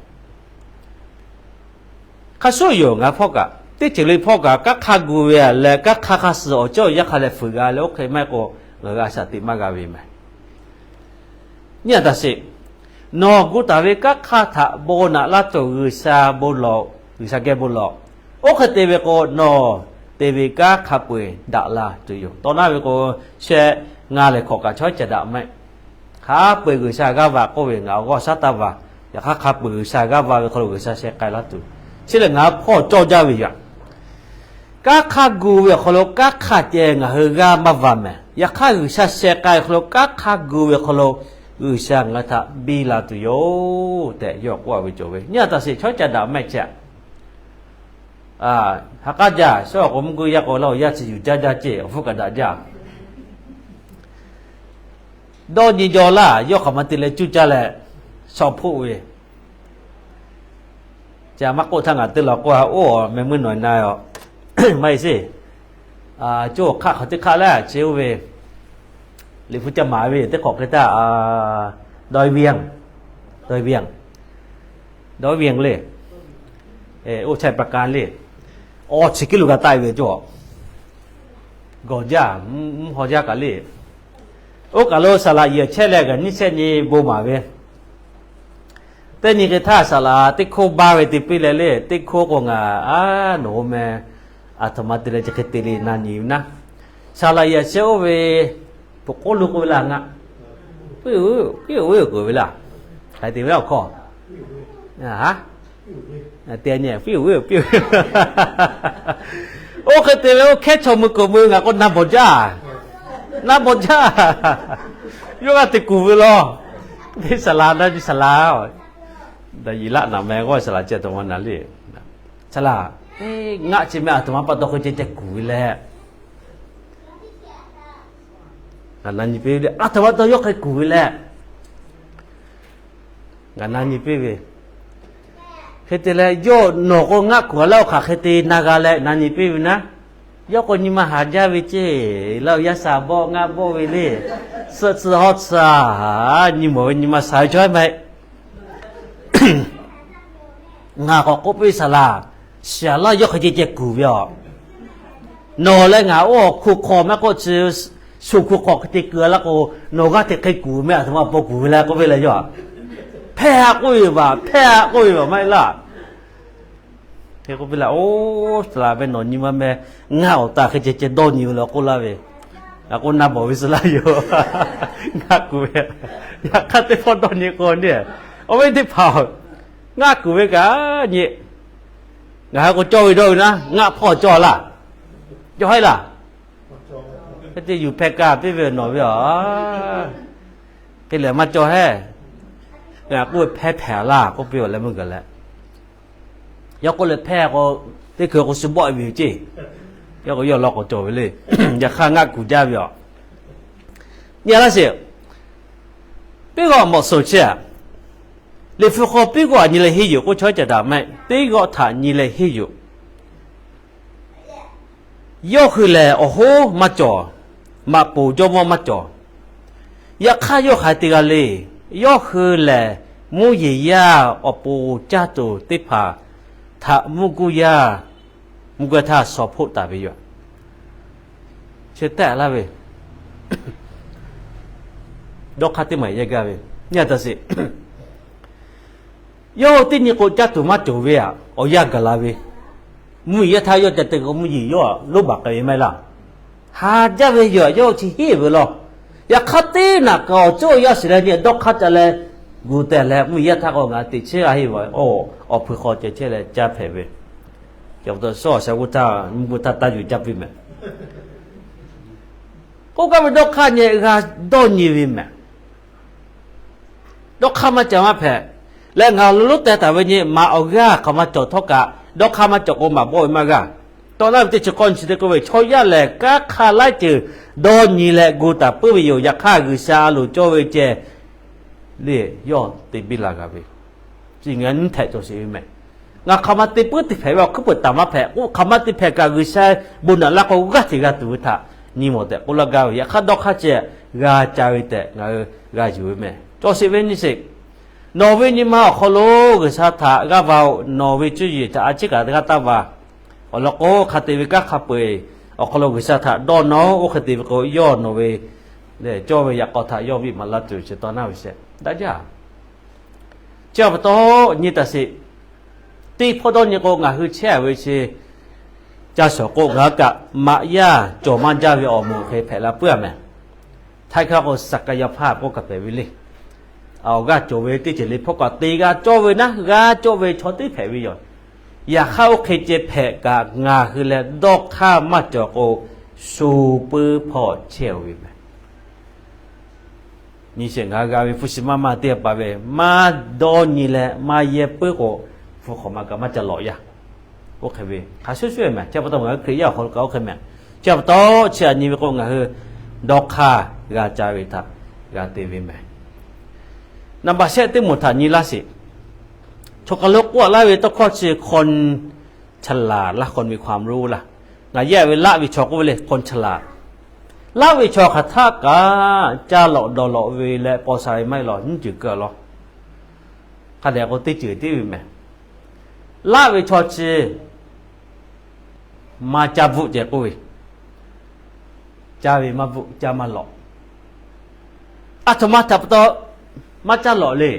Hk'a shuˍ yoˬ, ngaˬ hpawˇ kaꞈ, teˇ ceuˬ le hpawˇ kaꞈ, kanˉ hk'aˇ gu ve a leh kanˉ hk'aˇ hk'a suh awˬ cawˇ awˬ yanˇ hk'a leh fuiˍ g'a leh, oˇ hk'e maˇ heˆ k'o, ngaˬ hui a shaꞈ teꞈ maˇ g'a ve mehˍ. Nyi a taꞈ sheˍ. Nawˬ gu taˍ ve kanˉ hk'aˇ htaꞈ bon naꞈ laˇ tuˬ G'uiˬsha bon lawˬ, G'uiˬsha geh bon lawˬ. Oˇ hk'e te ve k'o, nawˬ te ve kanˉ hk'a peu-eˬ daꞈ la tuˬ yoˬ. Tawˇ naˉ ve k'o, shehˆ ngaˇ lehˬ hkawꞈ kaꞈ chaw haiˉ ca daꞈ maˇ heˆ. Hk'a peu-eˬ G'uiˬsha g'aˇ va k'oˆ ve, ngaˬ awˬ g'aˇ awˬ shaˉ taˇ va. Yaꞈ hk'aˇ, hk'a peu-eˬ G'uiˬsha g'aˇ va ve hk'aw lo G'uiˬsha sheh k'ai laˇ tuˬ, chi lehˬ ngaˬ hui hpawˇ cawˇ jaˇ ve yoˬ. Kanˉ hk'aˇ gu ve awˬ hk'aw lo kanˉ hk'aˇ ceh ngaˬ hui g'aˇ maˇ va mehˍ. Yaꞈ hk'aˇ, G'uiˬsha sheh k'ai awˬ hk'aw lo kanˉ hk'aˇ gu ve awˬ hk'aw lo G'uiˬsha ngaˬ hui htaꞈ biˇ la tuˬ yoˬ tehꞈ yawˇ k'oˆ a ve cawˬ ve. Nyi a taꞈ sheˍ, chaw haiˉ ca daꞈ maˇ heˆ chehˇ. Ha k'aˉ jaˇ, shawˉ k'o mvuhˇ guˇ yaˇ k'o laˇ, awˬ yanˇ chi yuˬ jaˇ jaˇ ceh awˬ hpfuhˇ kaꞈ daꞈ jaˇ. Dawˇ nyi jaw laˇ, yawˇ hk'aˬ ma te leh cuˇ caˇ leh shaw hpoˆ ve. Ca maˇ k'oˆ htaˇ ngaˬ teˇ law k'oˆ a, oˇ meh meuˇ nawˬ na a, maˇ heˆ sheˍ. Coˇ hk'aˆ hk'aˬ teˇ hk'aˆ leh chi oˇ ve Liꞈ hpu ca maˍ ve teˇ hk'awꞈ hk'e htaˇ, dawˇ ve, dawˇ ve, dawˇ ve le, oˇ chaiˇ pa ka le, awˬ chi kiˇ lo g'a taˆ ve cawˬ. Gawˬ jaˇ, mvuhˇ haw jaˇ kaꞈ le. Oˇ kaˬ lo saˍ laꞈ yehˬ chehˇ leh g'aꞈ nyiˇ shehˆ nyi bon maˍ ve. Teˇ nyi hk'e htaˇ saˍ laꞈ teˇ hkoˇ baˇ ve te piˇ leh le, teˇ hkoˇ k'o ngaˬ a, nawˬ hui meh, aˬ htoꞈ ma te leh chi hk'e te le na nyi ve naˉ. Saˍ laꞈ yehˬ chehˇ oˇ ve peuˬ k'oˆ lo k'oˆ ve laˇ ngaˆ. Piˇ, piˇ oˬ ve k'oˆ ve laˇ. Hk'aˬ hk'e te ve laˇ awˬ hkawˇ. Te nyi piˇ oˬ ve piˇ oˬ ve. Oˇ hk'e te ve oˇ hkehˉ chaw mui k'oˍ mui ngaˬ k'o na bawˬ jaˇ. Na bawˬ jaˇ. Yawˇ g'aˇ te kuˬ ve law. Teˇ saˍ laꞈ na nyi saˍ laꞈ Daꞈ yiˍ laˆ naꞈ meh g'awˇ saˍ laꞈ ceh aˬ htoꞈ ma naˍ le. Saˍ laꞈ, ngaˆ chi meh aˬ htoꞈ ma pa taw hk'e ceh ceh kuˬ ve leh, ngaˬ na nyi piˇ ve le. Aˬ htoꞈ ma pa taw yawˇ hk'e kuˬ ve leh, ngaˬ na nyi piˇ ve. Hk'e te leh, yawˇ nawˬ k'o ngaˆ kuˬ a laˇ, oˇ hk'aˬ hk'e te na g'a leh na nyi piˇ ve naˉ. Yawˇ k'o nyi ma haˍ jaˇ ve ceˇ. Laˇ yaˇ shaˍ bawˆ ngaˆ bawˆ ve le. Suhˆ tsuhˇ hawˉ tsuhˇ a, nyi mawˬ ve nyi ma shaˍ ve chaw maˇ heˆ. Ngaˬ k'awꞈ k'oˆ piˇ ve, Saˍ laꞈ, shaˍ laˇ yawˇ hk'e ceh ceh kuˬ ve aˬ. Nawˬ leh ngaˬ oˇ hk'u hk'aw maˇ k'oˆ, chi shu hk'u hk'aw hk'e te keu a laˇ k'o, nawˬ g'aˇ hteꞈ hk'e kuˬ meh, aˬ htoꞈ ma pa kuˬ ve le k'oˆ piˇ leh yawˇ, hpehˇ a k'oˆ ve yoˬ baˬ, hpehˇ a k'oˆ ve yoˬ baˬ maˇ heˆ laˇ. Hk'e k'oˆ piˇ leh, oˇ, Saˍ laꞈ, meh nawˬ nyi ma meh, ngaˆ awˬ taˍ hk'e ceh ceh dawˇ nyi ve le k'oˆ laˇ ve. Ngaˬ k'o na bawˬ ve suh laˇ yoˬ. Ngaˆ kuˬ ve, yaꞈ hk'aˇ teˇ hpawˇ dawˇ nyi k'o le, awˬ viˉ teˇ hpaˍ, ngaˆ kuˬ ve kaꞈ nyi. Ngaˬ hui k'o cawˇ ve dawˇ ve naˉ, ngaˆ hpawˇ cawˇ laˇ. Cawˇ haiˉ laˇ. Hk'e te yuˬ hpeh kaꞈ piˇ ve nawˬ ve aˬ. Hk'e lehˬ maˇ cawˇ hehˉ. Ngaˬ k'oˆ ve hpehˇ hpehꞈ laˇ k'oˆ piˇ awˬ leh meuˇ gaˬ leh, yawˇ k'oˆ leh hpehˇ k'o, teˇ hkui k'o shu bawˆ e ve yoˬ ceˇ. Yawˇ k'o yawˇ law k'awꞈ cawˬ ve le. Yaꞈ hk'aˇ ngaˆ kuˬ jaˇ ve aˬ. Nyi laˇ sheˍ. Piˉ g'awˆ mawꞈ suhˍ chehˇ a. Liꞈ hpu hk'aw piˉ g'awˆ htaꞈ nyi leh henˇ yoˬ k'oˆ, chaw cawˬ daꞈ meh. Piˉ g'awˆ htaꞈ nyi leh henˇ yoˬ. Yawˇ hui lehˬ awˬ hoˉ maˇ cawˬ, maꞈ poˍ jawˇmawˇ maˇ cawˬ. Yaꞈ hk'aˇ yawˇ hk'aˬ hk'e te g'a le. Yawˇ hui lehˬ mvuhˇ yeˬ yaˇ awˬ pon caˇ tuˬ teˇ hpaˍ htaꞈ mvuhˇ guˇ yaˇ, mvuhˇ guˇ yaˇ htaˇ shaw hpoˆ taˍ ve yoˬ. Chi tehꞈ laˇ ve, dawˇ hk'aˇ teˇ maˬ yehˇ gaˇ ve, nyi a taꞈ sheˍ. Yawˇ teˇ nyi k'o caˇ tuˬ maˇ cawˬ ve aꞈ, awˬ yanˇ gaˬ la ve, mvuhˇ yeˬ yaˇ htaˇ yawˇ ca te k'o mvuhˇ yeˬ yawˇ aꞈ lonˉ baˬ k'ai ve maˇ heˆ laˇ. Haˍ jaˇ ve yoˬ, yawˇ chi henˇ ve law. Yaꞈ hk'aˇ teˇ naꞈ kaꞈ awˬ cawˇ yaˇ shiˍ leh nyi dawˇ hk'aˇ ca leh gu teh leh, mvuhˇ yeˬ yaˇ htaˇ k'o ngaˬ teꞈ chehˇ g'a henˇ ve, awˬ hpuiˬ hk'aw ceh chehˇ leh caˇ hpehꞈ ve. Chi pa taw suhˉ awˬ shaˍ g'uˇ htaˇ mvuhˇ g'uˇ htaˇ taˇ yuˬ caˇ piˇ meh. K'oˆ gaˇ ve dawˇ hk'aˇ nyi g'a dawˇ nyi ve meh. Dawˇ hk'aˇ maˇ ca maˇ hpehꞈ. Leh ngaˬ lo lonˉ teh taˍ ve nyi maꞈ awˬ g'aˇ hk'aˬ ma cawˬ htawˇ kaꞈ, dawˇ hk'aˇ maˇ cawˬ k'o maˍ bawˆ ve maˇ g'aˇ. Tawˇ naˉ ve teˇ chi k'awˇ chi teˇ k'oˆ ve, chaw yaˇ lehˬ kanˉ hk'a laiˉ ceuˬ dawˇ nyi leh gu taˍ puiˉ ve yoˬ. Yaꞈ hk'aˇ G'uiˬsha a loˍ cawˇ ve ceh le, yawˇ te biˇ la g'a ve. Chi ngaˬ nyiˇ htehꞈ cawˬ sheˍ ve meh. Ngaˬ hk'aˬ ma te puiˉ te hpehꞈ ve awˬ hkuiˉ peuˬ taˍ maˇ hpehꞈ k'o, hk'aˬ ma te hpehꞈ kaꞈ G'uiˬsha bon naꞈ laˇ k'o g'aˇ hteꞈ g'a tuˬ ve htaꞈ nyi mawˬ tehꞈ k'oˆ laˇ gaˇ ve. Yaꞈ hk'aˇ dawˇ hk'aˇ ceh g'a ca ve tehꞈ ngaˬ hui g'a yuˬ ve meh. Cawˬ sheˍ ve nyi sheˍ. Nawˬ ve nyi ma awˬ hk'aw lo G'uiˬsha htaꞈ g'aˇ va-oˬ. Nawˬ ve cuˇ yiˍ htaꞈ a ciˉ kaꞈ g'a taˇ va. Awˬ lawn k'o, hk'a te ve kanˉ hk'a peu-eˬ awˬ hk'aw lo G'uiˬsha htaꞈ dawˇ nawˉ-oˆ. Oˇ hk'e te ve k'o, yawˇ nawˬ ve lehˬ cawˇ ve yaꞈ k'aw htaꞈ yawˇ viˆ maˍ laˇ tuˬ chi tawˇ naˉ ve shehˆ daꞈ jaˇ. Chi pa taw nyi taˍ sheˍ. Teˇ hpawˇ dawˇ nyi k'o, ngaˬ hui chehˇ a ve chi ca shawˍ k'o, ngaˬ hui kaꞈ maꞈ yaˇ cawˬ maˇ jaˇ ve awˬ moˍ hk'e hpehꞈ la puiˉ a meh. Htaiˇ hk'aˇ k'o, ศักยภาพ k'oˆ kaꞈ hpehꞈ ve le. Awˬ g'aˇ cawˬ ve teˇ ceuˬ le hpawˇ kaꞈ te g'a cawˇ ve naˉ, g'a cawˇ ve chaw teˇ hpehꞈ ve yoˬ. Yaꞈ hk'aˇ oˇ hk'e ceh hpehꞈ kaꞈ ngaˬ hui leh dawˇ hk'aˇ maˇ cawˬ k'o, shu puiˉ hpawˇ chehˇ ve meh. Nyi sheˍ, ngaˬ hui g'a ve hpu shi maˇ maˇ teˇ hpaˍ ve maˇ dawˇ nyi leh maˇ yehˇ puiˉ k'o, hpu hk'awꞈ ma kaꞈ maˇ ca lawꞈ yaˇ. Oˇ hk'e ve hk'a shuˍ shuˍ meh. Chi pa taw ngaˬ hui Hkriꞈ yaˇ awˬ hk'aw lo kaꞈ oˇ hk'e meh. Chi pa taw chi htaꞈ nyi ve k'o, ngaˬ hui dawˇ hk'aˇ g'a ca ve htaꞈ g'a te ve meh. Naˍ baꞈ shehˆ teˇ moˍ htaꞈ nyi laˇ sheˍ. Chaw hk'aˬ lo k'oˆ laˇ ve tawˇ hkawˇ chi คนฉลาด laˇ, คนมีความรู้ laˇ. Ngaˬ yehˇ ve laˆ ve chaw k'oˆ ve le, คนฉลาด. Laˆ ve chaw hk'aˬ htaˆ kaꞈ ca lawꞈ dawˬ lawꞈ ve leh paw sha ve maˇ heˆ law, nyiˇ ceuˬ keu a law. Hk'a dehꞈ k'o teˇ ceuˬ tiˉ ve meh. Laˆ ve chaw chi maˇ caˇ bvuhˆ ceh k'oˆ ve, caˇ ve maˇ bvuhˆ, caˇ maˇ lawꞈ. Aˬ htoꞈ ma htaꞈ pa taw maˇ caˇ lawꞈ le.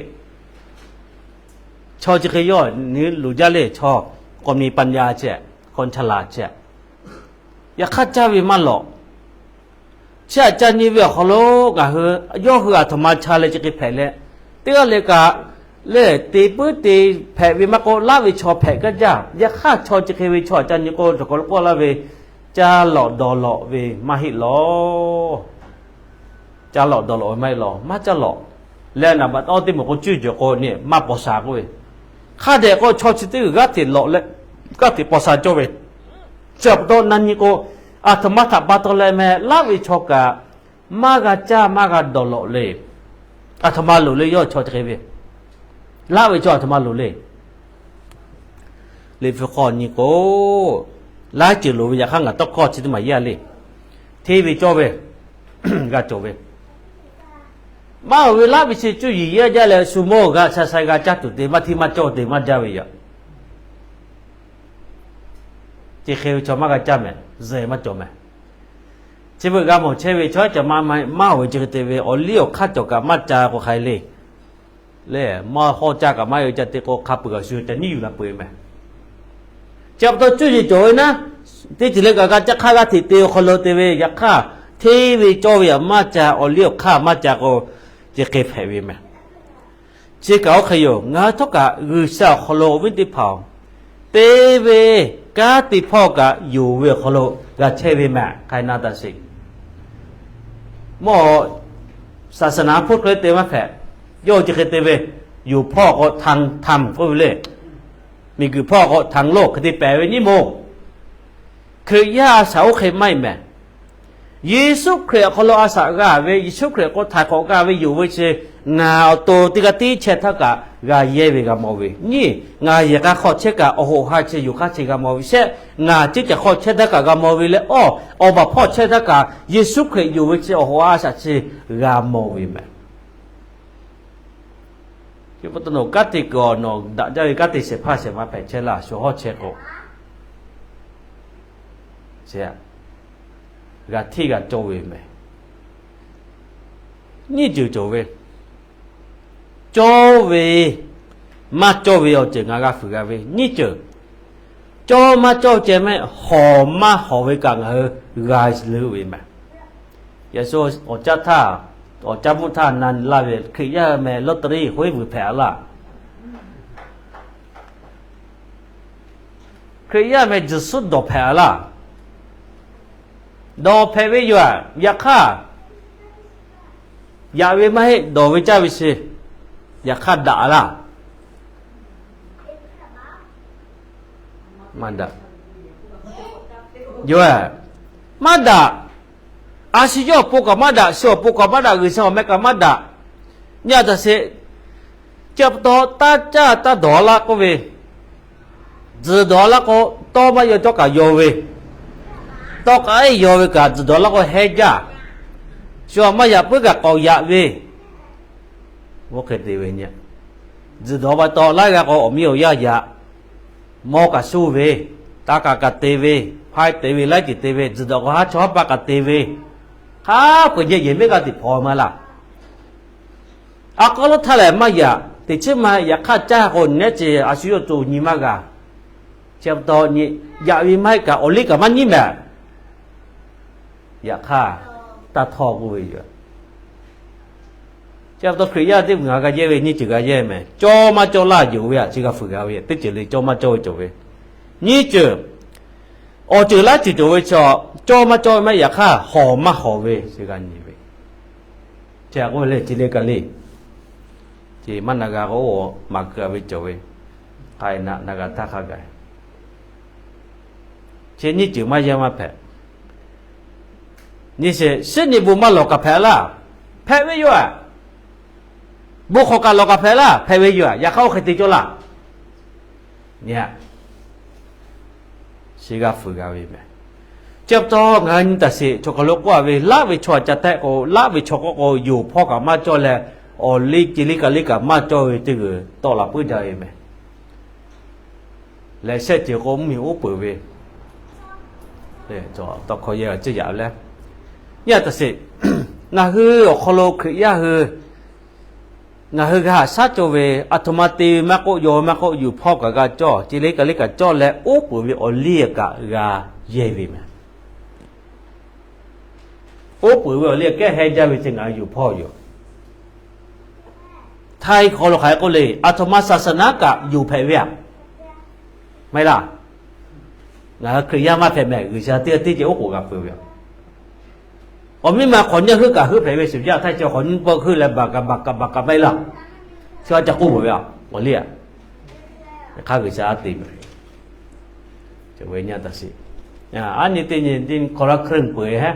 Chaw chi hk'e yawˇ nyi loˍ jaˇ le, chaw คนมีปัญญา chehˇ, คนฉลาด chehˇ. Yaꞈ hk'aˇ caˇ ve maˇ lawꞈ. Chi htaꞈ ca nyi ve awˬ hk'aw lo ngaˬ hui, yawˇ hui aˬ htoꞈ ma cha leh chi hk'e hpehꞈ leh, teˇ g'aˇ le kaꞈ lehˬ te puiˉ te hpehꞈ ve maˇ k'oˆ, laˆ ve chaw hpehꞈ kaˇ jaˇ. Yaꞈ hk'aˇ chaw chi hk'e ve chaw htaꞈ ca nyi k'o, chaw hk'aw lo k'oˆ laˇ ve, caˇ lawꞈ dawˬ lawꞈ ve maˇ heˆ law. Caˇ lawꞈ dawˬ lawꞈ ve maˇ heˆ law, maˇ caˇ lawꞈ. Leh naˍ baꞈ tawˇ teˇ moˍ k'o cuˇ jawˬ k'o nyi maˇ paw sha k'oˆ ve, Hk'a dehꞈ k'o chaw chi teˇ g'uiˬ g'aˇ hteꞈ lawꞈ leh g'aˇ hteꞈ paw sha cawˇ ve, chi pa taw na nyi k'o, aˬ htoꞈ ma htaꞈ pa taw leh meh laˇ ve chaw kaꞈ maˇ g'a caˇ maˇ g'a dawˬ lawꞈ le. Aˬ htoꞈ ma loˍ le yawˇ chaw chi hk'e ve, laˇ ve chaw aˬ htoꞈ ma loˍ le. Liꞈ hpu hk'aw nyi k'o, laiˉ ceuˬ loˍ ve yaꞈ hk'aˇ ngaˬ tawˇ hkawˇ chi teˇ maˬ yaˇ le. Hteˇ ve cawˇ ve, g'a cawˬ ve, maˇ oˬ ve laˇ ve chi cuˇ yiˍ yaˇ jaˇ leh shu mawˇ g'a sha sha g'a caˇ tuˬ te maˇ hteˇ maˇ cawˇ te maˇ jaˇ ve yoˬ. Chi hk'e ve chaw maˇ g'a caˇ mehˍ, zuhꞈ maˇ cawˬ mehˍ. Chi beuꞈ g'a mawˬ chehˇ ve chaw cawˬ ma maˇ oˬ ve chi hk'e te ve awˬ liˇ awˬ hk'aˇ cawˬ kaꞈ maˇ ca k'o hk'ai le. Lehˬ maˇ hawˇ caˇ kaꞈ maˇ oˬ ca te k'o hk'a peuˬ kaꞈ shu ca nyiˉ yuˬ la peuˬ e mehˍ. Chi pa taw cuˇ yiˍ cawˬ ve naˉ, teˇ ceuˬ leh kaꞈ g'a caˇ hk'aˇ g'aˇ hteꞈ te awˬ hk'aw lo te ve yaꞈ hk'aˇ, hteˇ ve cawˇ ve aꞈ maˇ ca, awˬ liˇ awˬ hk'aˇ maˇ ca k'o, chi hk'e hpehꞈ ve mehˍ. Chi kaꞈ oˇ hk'e yoˬ. Ngaˬ hui htawˇ kaꞈ G'uiˬsha awˬ hk'aw lo awˬ viˉ teˇ hpaˍ-oˬ, te ve kanˉ te hpawˇ kaꞈ yonˍ ve awˬ hk'aw lo g'a chehˇ ve mehˍ. Hk'ai na taꞈ sheˍ. Mawˇ saˍsaˍnaˍ hpawˇ hk'e te maˇ hpehꞈ. Yawˇ hui chi hk'e te ve, yonˍ hpawˇ k'o htaꞈ htaꞈ k'oˆ ve le. Miˬguiˬ hpawˇ k'o htaꞈ loˬ hk'e te pehˍ ve nyiˇ moˍ. Hkriꞈ yaˇ a shaꞈ oˇ hk'e maˇ heˆ mehˍ. Yeˍsuˆ Hkriꞈ awˬ hk'aw lo a shaꞈ g'a ve, Yeˍsuˆ Hkriꞈ k'o htaiˍ hk'awꞈ g'a ve yonˍ ve chi, ngaˬ awˬ to teˇ g'aˇ tiˉ chehˇ htaˇ kaꞈ g'a yehˇ ve g'a mawˬ ve nyiˇ. Ngaˬ yehˬ k'a hk'aw chehˇ kaꞈ awˬ hoꞈ ha chi yonˍ hk'aˇ chi g'a mawˬ ve shehˆ. Ngaˬ ceˇ caˬ hk'aw chehˇ htaˇ kaꞈ g'a mawˬ ve leh, awˬ, awˬ baˬ hpawˇ chehˇ htaˇ kaꞈ Yeˍsuˆ Hkriꞈ yonˍ ve chi awˬ hoꞈ ha a shaꞈ chi g'a mawˬ ve mehˍ. Chi pa taw nawˬ kanˉ te kuiˬ awˬ nawˬ daꞈ jaˇ ve kanˉ te shehˍ hpaˇ shehˍ ma hpehꞈ chehˇ laˇ, shu hawˉ chehˇ k'o, g'a hteˇ g'a cawˇ ve mehˍ. Nyiˇ ceuˬ cawˬ ve, cawˇ ve, maˇ cawˇ ve awˬ ceuˬ ngaˬ g'a fuiˍ g'a ve nyiˇ ceuˬ. Cawˇ maˇ cawˇ ceh mehˆ, hawˍ maˇ hawˍ ve kaꞈ ngaˬ hui g'a leuˉ ve mehˍ. Yaꞈ shu awˬ caˇ htaˇ, awˬ caˇ mvuhˇ htaˇ na laˇ ve Hkriꞈ yaˇ meh lottery hoˉ vuiˬ hpehꞈ a laˇ. Hkriꞈ yaˇ meh tzuhˬ suhˉ dawˬ hpehꞈ a laˇ. Dawˬ hpehꞈ ve yoˬ. Yaꞈ hk'aˇ, yaꞈ ve maˇ heˆ, dawˬ ve caˇ ve chi, yaꞈ hk'aˇ daꞈ a laˇ. Maˇ daꞈ. Yoˬ, maˇ daꞈ. A shu yawˇ awˬ pon kaꞈ maˇ daꞈ, shu awˬ pon kaꞈ maˇ daꞈ, G'uiˬsha awˬ meh kaꞈ maˇ daꞈ. Nyi a taꞈ sheˍ. Chi pa taw taˇ caˇ taˇ dawˬ laˇ k'oˆ ve, tzuhˬ dawˬ laˇ k'o, tawˇ maˇ yaw cawˇ kaꞈ yaw ve, tawˇ k'aˉ yaw ve kaꞈ tzuhˬ dawˬ laˇ k'o heh jaˇ. Shu maˇ yaꞈ puiˉ kaꞈ k'awꞈ yaꞈ ve, oˇ hk'e te ve nyi. Tzuhˬ dawˬ pa taw laiˉ g'aˇ k'o awˬ miˇ awˬ yaˇ yaꞈ, mawˇ kaꞈ suˇ ve, taˇ kaꞈ kaꞈ te ve, hpaˇ te ve, laiˉ ceuˬ te ve, tzuhˬ dawˬ k'o haˉ chaw haˉ paˇ kaꞈ te ve, hk'a peu-eˬ nyi yehˬ miˉ g'aˇ teꞈ hpaw maˇ laˇ. A k'aˉ lawˉ htaˇ lehˬ maˇ yaꞈ, teꞈ chiˉ ma yaꞈ hk'aˇ caˇ k'o nehˉ ce a shu yawˇ co nyi maˇ g'a. Chi pa taw nyi, yaꞈ ve maˇ heˆ kaꞈ awˬ liˇ kaꞈ maˇ nyiˉ mehˍ. Yaꞈ hk'aˇ, taˇ htawˇ k'oˆ ve yoˬ. Chi pa taw Hkriꞈ yaˇ teˇ g'aˇ g'a yehˇ ve nyiˇ ceuˬ g'a yehˇ mehˍ. Cawˇ maˇ cawˇ laˇ yonˍ ve aꞈ chi g'a fuiˍ g'a ve, teˇ ceuˬ le cawˇ maˇ cawˇ ve cawˬ ve. Nyiˇ ceuˬ, awˬ ceuˬ laiˉ ceuˬ cawˬ ve chi, cawˇ maˇ cawˇ ve maˇ heˆ, yaꞈ hk'aˇ hawˍ maˇ hawˍ ve chi g'a nyi ve. Chi k'oˆ ve le, chi le ka le. Chi maˇ na g'a k'o, maˍ keu a ve cawˬ ve, k'ai na na g'a htaˇ hk'a gaˬ. Chi nyiˇ ceuˬ maˇ yaˇ maˇ hpehꞈ. Nyi sheˍ, shiˉ nyi bon maˇ lawˬ kaꞈ hpehꞈ laˇ. Hpehꞈ ve yoˬ aꞈ. Bon hk'awꞈ kaꞈ lawˬ kaꞈ hpehꞈ laˇ, hpehꞈ ve yoˬ aꞈ. Yaꞈ hk'aˇ oˇ hk'e te cawˇ laˇ. Nyi, chi g'a fuiˍ g'a ve mehˍ. Chi pa taw ngaˬ hui nyi taˍ sheˍ, chaw hk'aw lo k'oˆ a ve, laˆ ve chaw aꞈ ca tehˆ k'o, laˆ ve chaw k'oˆ k'o, yonˍ hpawˇ kaꞈ maˇ cawˇ leh, awˬ liˇ ce liˇ ka liˇ kaꞈ maˇ cawˇ ve teˇ g'uiˬ tawˆ la puiˉ jaˇ ve mehˍ. Leh shehˆ ceuˬ k'o mvuhˇmiˬ uˉ peunˍ ve, tawˇ hkawˇ yehˬ ciˇ yaꞈ leh, nyi a taˍ sheˍ, ngaˬ hui awˬ hk'aw lo Hkriꞈ yaˇ hui, ngaˬ hui g'a haꞈ shaˉ cawˇ ve, aˬ htoꞈ ma te ve maˇ k'oˆ, yaw ve maˇ k'oˆ, yonˍ hpawˇ kaꞈ g'a cawˇ, ce liˇ ka liˇ kaꞈ cawˇ leh, uˉ peunˍ ve awˬ liˇ kaꞈ g'a yehˇ ve mehˍ. Uˉ peunˍ ve awˬ liˇ kehˉ heh jaˇ ve chi ngaˬ hui yonˍ hpawˇ yoˬ. Htaiˍ hk'aw lo hk'aˬ hk'e k'oˆ le, aˬ htoꞈ ma saˍsaˍnaˉ kaꞈ yonˍ hpehꞈ ve aꞈ, maˇ heˆ laˇ. Ngaˬ hui Hkriꞈ yaˇ maˇ hpehꞈ mehˍ, G'uiˬsha teˇ g'aˇ tiˉ ceh oˉ k'oˍ g'a peuˬ ve aꞈ. Awˬ miˇ ma hk'awꞈ nyiˇ heuˆ kaꞈ heuˆ hpehꞈ ve shiˍ jaˇ htaˇ ceh, hk'awꞈ nyiˇ pawˆ heuˆ leh baˬ kaꞈ baˬ kaꞈ baˬ kaꞈ maˇ heˆ laˇ. Chi a ca k'oˆ ve aꞈ, awˬ liˇ aꞈ. Hk'aˇ G'uiˬsha a te ve, aˉ nyi teˇ nyi hk'aw la hkriꞈ peuˬ e ha,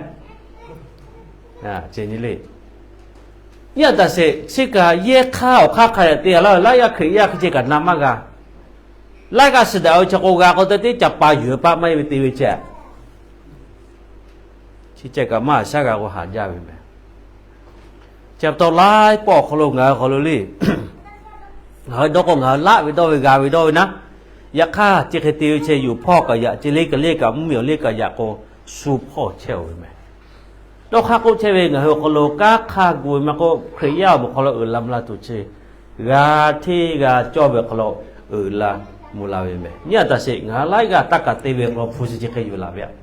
nyi a taˍ sheˍ. Chi kaꞈ yehˇ hk'aˇ awˬ hk'aˇ hk'a yaꞈ te a laˇ ve, laiˉ g'aˇ Hkriꞈ yaˇ hk'e ceh kaꞈ na maˇ g'a. Laiˉ g'aˇ suh daꞈ ve chi k'o g'a k'o te teˇ ca pa yuˬ ve paˆ maˇ heˆ ve te ve ceh. Chi ceh kaꞈ maˇ shaˉ g'a k'o haˍ jaˇ ve meh. Chi pa taw laiˉ pawˆ awˬ hk'aw lo ngaˬ hui hk'aw lo le, ngaˬ hui dawˇ k'o ngaˬ hui laˆ ve dawˇ ve g'a ve dawˇ ve naˉ. Yaꞈ hk'aˇ chi hk'e te ve chi yuˬ hpawˇ kaꞈ yaꞈ, chi le kaꞈ le kaꞈ mvuhˇmiˬ awˬ le kaꞈ yaꞈ k'o, shu hpawˇ chehˇ-oˬ ve meh. Dawˇ hk'aˇ k'oˆ chehˇ ve ngaˬ hui awˬ hk'aw lo kanˉ hk'aˇ gu ve maˇ k'oˆ, Hkriꞈ yaˇ awˬ moˍ hk'aw lo uiˍ la mvuh la tuˬ chi g'a hteˇ g'a cawˇ ve awˬ hk'aw lo uiˍ la mvuh la ve meh. Nyi a taˍ sheˍ, ngaˬ hui laiˉ g'aˇ taˇ kaꞈ te ve awˬ hk'aw lo hpu shi chi hk'e yuˬ laˬ ve aꞈ.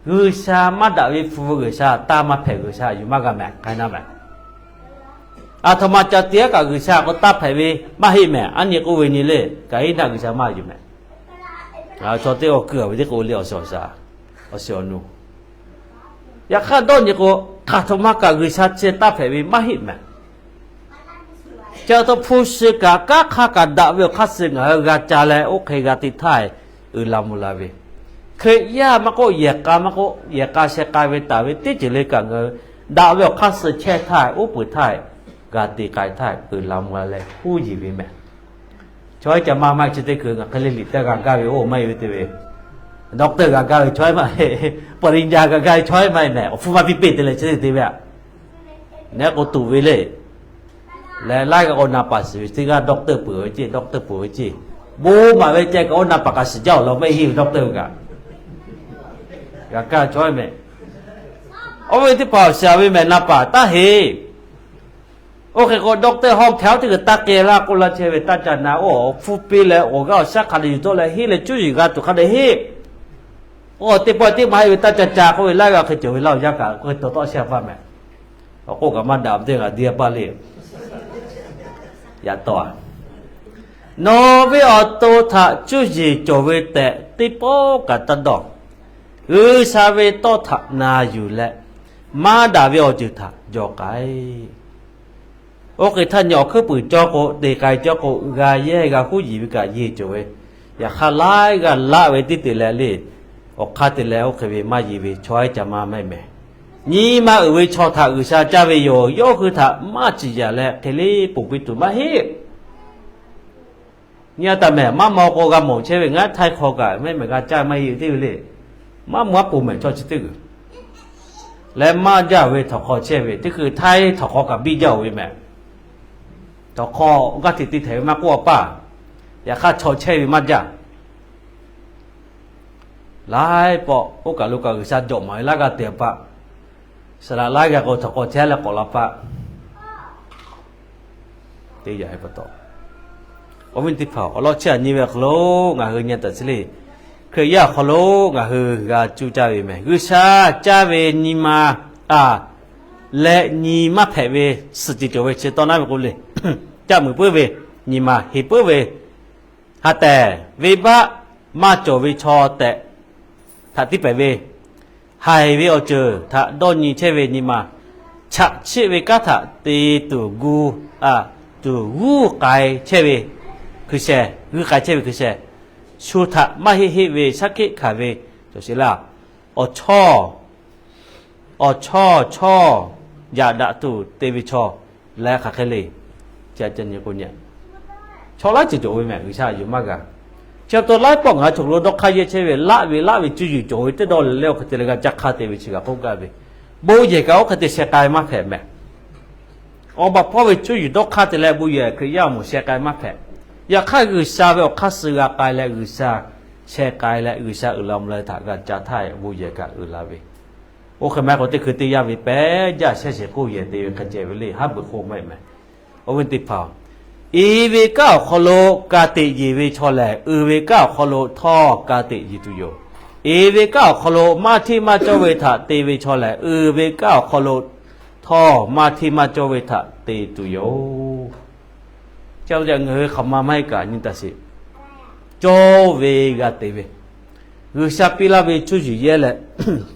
G'uiˬsha maˇ daꞈ ve hpu G'uiˬsha, taˇ maˇ hpehꞈ G'uiˬsha yuˬ maˇ g'a meh, k'ai naˇ meh. Aˬ htoꞈ ma ca te aˉ kaꞈ G'uiˬsha k'o taˇ hpehꞈ ve maˇ heˆ meh. Aˉ nyi k'oˆ ve nyi le, Kaˍiˉnaˆ G'uiˬsha maˇ yuˬ meh. Chaw teˇ g'aˇ keu a ve teˇ k'o le, awˬ shiˍ awˬ shaˍ, awˬ shiˍ awˬ nu. Yaꞈ hk'aˇ dawˇ nyi k'o, hk'aˬ htoꞈ ma kaꞈ G'uiˬsha chi taˇ hpehꞈ ve maˇ heˆ meh. Chi pa taw hpu shi kaꞈ kanˉ hk'aˇ kaꞈ daꞈ ve awˬ hk'aˇ suh ngaˬ hui g'a ca leh oˇ hk'e g'a te htaˇ, uiˍ la mvuh la ve. Hkriꞈ yaˇ maˇ k'oˆ, yehˬ k'a maˇ k'oˆ, yehˬ k'a sheh k'ai ve taˍ ve teˇ ceuˬ le kaꞈ ngaˬ hui daꞈ ve awˬ hk'aˇ suh chehˇ htaˇ, oˉ peunˍ htaˇ, g'a te k'ai htaˇ uiˍ la mvuh la leh huˉ yiˬ ve meh. Chaw iˉ ca maˇ maˇ chi teˇ hkui ngaˬ hk'e le liꞈ taˇ g'a gaˇ ve oˇ maˇ heˆ ve te ve, doctor g'a gaˇ ve chaw iˉ maˇ heˆ, ปริญญา g'a gaˇ ve chaw iˉ maˇ heˆ meh. Awˬ hpfuhˇ maˇ piˇ peˇ te leh chi teˇ te ve aꞈ. Neˉ k'o tuꞈ ve le. Leh laiˉ g'aˇ k'o na paˍ shiˍ ve teˇ g'aˇ doctor peuˬ ve ceˇ, doctor peuˬ ve ceˇ. Bon maˍ ve ceh kaꞈ oˇ na paˍ kaꞈ shiˍ jaˇ awˬ lawn maˇ heˆ ve doctor ve kaꞈ. G'a kaˇ chaw iˉ meh. Oˇ ve teˇ hpaˍ awˬ shiˍ ve meh na paˍ taˇ heˆ. Oˇ hk'e k'o doctor hawˇ hkeh oˇ teˇ g'uiˬ taˇ k'ai laˇ k'oˆ laˇ chehˇ ve taˇ ca na, oˇ awˬ hpfuhˇ piˇ leh awˬ g'aˇ awˬ shaˉ hk'a dehꞈ yuˬ tawˆ leh henˇ leh cuˇ yiˍ g'a tuˬ hk'a dehꞈ henˇ. Oˇ teˇ pawˆ teˇ maˇ heˆ ve taˇ ca ca k'oˆ ve laiˉ g'aˇ hk'e cawˬ ve laˇ awˬ yanˇ kaꞈ k'oˆ ve taw tawˆ shehˇ a paˇ meh. Awˬ k'oˆ kaꞈ maˇ daꞈ ve teˇ g'aˇ diˇ a paˇ le. Yaꞈ taw a, nawˬ ve awˬ to htaꞈ cuˇ yiˍ cawˬ ve tehꞈ teˇ pawˆ kaꞈ taˇ dawˇ. G'uiˬsha ve tawˇ htaꞈ na yuˬ leh, maˇ daꞈ ve awˬ ceuˬ htaꞈ jaw k'ai. Oˇ hk'e htaˇ nyi awˬ hkuiˉ puiˍ cawˇ k'o, te k'ai cawˇ k'o, g'a yehˇ g'a huˉ yiˍ ve kaꞈ yeˬ cawˬ ve. Yaꞈ hk'aˇ laiˉ g'aˇ laˆ ve teˇ te leh le, awˬ hk'aˇ te leh oˇ hk'e ve maˇ yeˬ ve chaw iˉ ca maˇ maˇ heˆ meh. Nyi ma uiˍ ve chaw htaꞈ G'uiˬsha caˇ ve yoˬ. Yawˇ hui htaꞈ maˇ ciˍ yanˍ leh hk'e le ponˬ piˇ tuˬ maˇ heˆ. Nyi a taˍ meh, maˇ maw k'o g'a mawˬ chehˇ ve ngaˬ htaiˇ hk'aw kaꞈ mehˉ mehˬ g'a caˇ maˇ heˆ ve teˇ ve le. Maˇ maw aˉ poˍ mehˬ chaw chi teˇ g'uiˬ leh maˇ jaˇ ve htawnˍ hk'aw chehˇ ve teˇ hkui htaiˇ htawnˍ hk'aw kaꞈ biˇ jaˇ-oˬ ve meh. Htawnˍ hk'aw g'aˇ hteꞈ te htehꞈ ve maˇ k'oˆ a paˇ. Yaꞈ hk'aˇ chaw chehˇ ve maˇ jaˇ. Laiˉ pawˆ oˇ kaˬ lo kaꞈ G'uiˬsha jawꞈ maˍ ve laiˉ g'aˇ te a paˆ. Saˍ laꞈ laiˉ g'aˇ k'o htawnˍ hk'aw chehˇ leh k'awꞈ la paˆ. Teˇ yanˇ pa taw, awˬ viˉ teˇ hpaˍ, awˬ lawn chi aꞈ nyi ve awˬ hk'aw lo ngaˬ hui nyi taˍ chi le. Hkriꞈ yaˇ awˬ hk'aw lo ngaˬ hui g'a cuˇ caˇ ve meh. G'uiˬsha caˇ ve nyi ma a leh nyi maˇ hpehꞈ ve suhˍ ceuˬ cawˬ ve chi tawˇ naˉ ve k'o le, caˆ muiˬ puiˉ ve, nyi ma heˍ puiˉ ve, ha tehˬ venˇbaˆ maˇ cawˬ ve chaw tehꞈ htaꞈ tiˇ pehˍ ve, haiˬ ve awˬ ceuˬ htaꞈ dawˇ nyi chehˇ ve nyi ma, chaꞈ chiˆ ve kanˉ htaꞈ te tuˬ gu, a, tuˬ g'uˇ k'ai chehˇ ve hkui sheh, g'uˇ k'ai chehˇ ve hkui sheh, shu htaꞈ maˇ heˆ heˆ ve shaˉ hkiˆ hkanˍ ve cawˬ sheˍ laˇ. Awˬ chawˇ, awˬ chawˇ chawˇ yaꞈ daꞈ tuˬ te ve chaw leh hk'aˬ hk'e le. Ca ca nyi k'o nyi, chaw laiˉ ceuˬ cawˬ ve meh, G'uiˬsha yuˬ maˇ g'a. Chi pa taw laiˉ pawˆ ngaˬ hui chaw lo dawˇ hk'aˇ yehˇ chehˇ ve, laˆ ve laˆ ve cuˇ yiˍ cawˬ ve teˇ dawˇ leh leh awˬ hk'e te leh g'a caˇ hk'aˇ te ve chi kaꞈ k'oˆ gaˇ ve, bon yehˬ kaꞈ oˇ hk'e te sheh k'ai maˇ hpehꞈ meh. Awˬ baˬ hpawˇ ve cuˇ yiˍ dawˇ hk'aˇ te leh bon yehˬ Hkriꞈ yaˇ awˬ moˍ sheh k'ai maˇ hpehꞈ. Yaꞈ hk'aˇ G'uiˬsha ve awˬ hk'aˇ suh g'a k'ai leh G'uiˬsha sheh k'ai leh G'uiˬsha uiˍ la mvuh la ve htaꞈ g'a ca htaˇ bon yehˬ kaꞈ uiˍ la ve. Oˇ hk'e maˇ k'o teˇ hkui teˇ yanˇ ve pehˉ jaˇ shehˇ shehˍ k'oˆ yehˬ te ve hk'e ceh ve le, haˉ beuꞈ k'oˆ maˇ heˆ meh. Oˇ ve teˇ hpaˍ, iˍ ve kanˉ awˬ hk'aw lo ka tiꞈ yeˬ ve chaw lehˬ, uiˍ ve kanˉ awˬ hk'aw lo htawˇ ka tiꞈ yeˬ tuˬ yoˬ. Iˍ ve kanˉ awˬ hk'aw lo maˇ hteˇ maˇ cawˇ ve htaꞈ te ve chaw lehˬ, uiˍ ve kanˉ awˬ hk'aw lo htawˇ maˇ hteˇ maˇ cawˇ ve htaꞈ te tuˬ yoˬ. Chi ngaˬ hui hk'aˬ ma maˇ heˆ kaꞈ nyi taˍ sheˍ. Cawˇ ve g'a te ve, G'uiˬsha piˇ laˇ ve cuˇ yiˍ yehˇ leh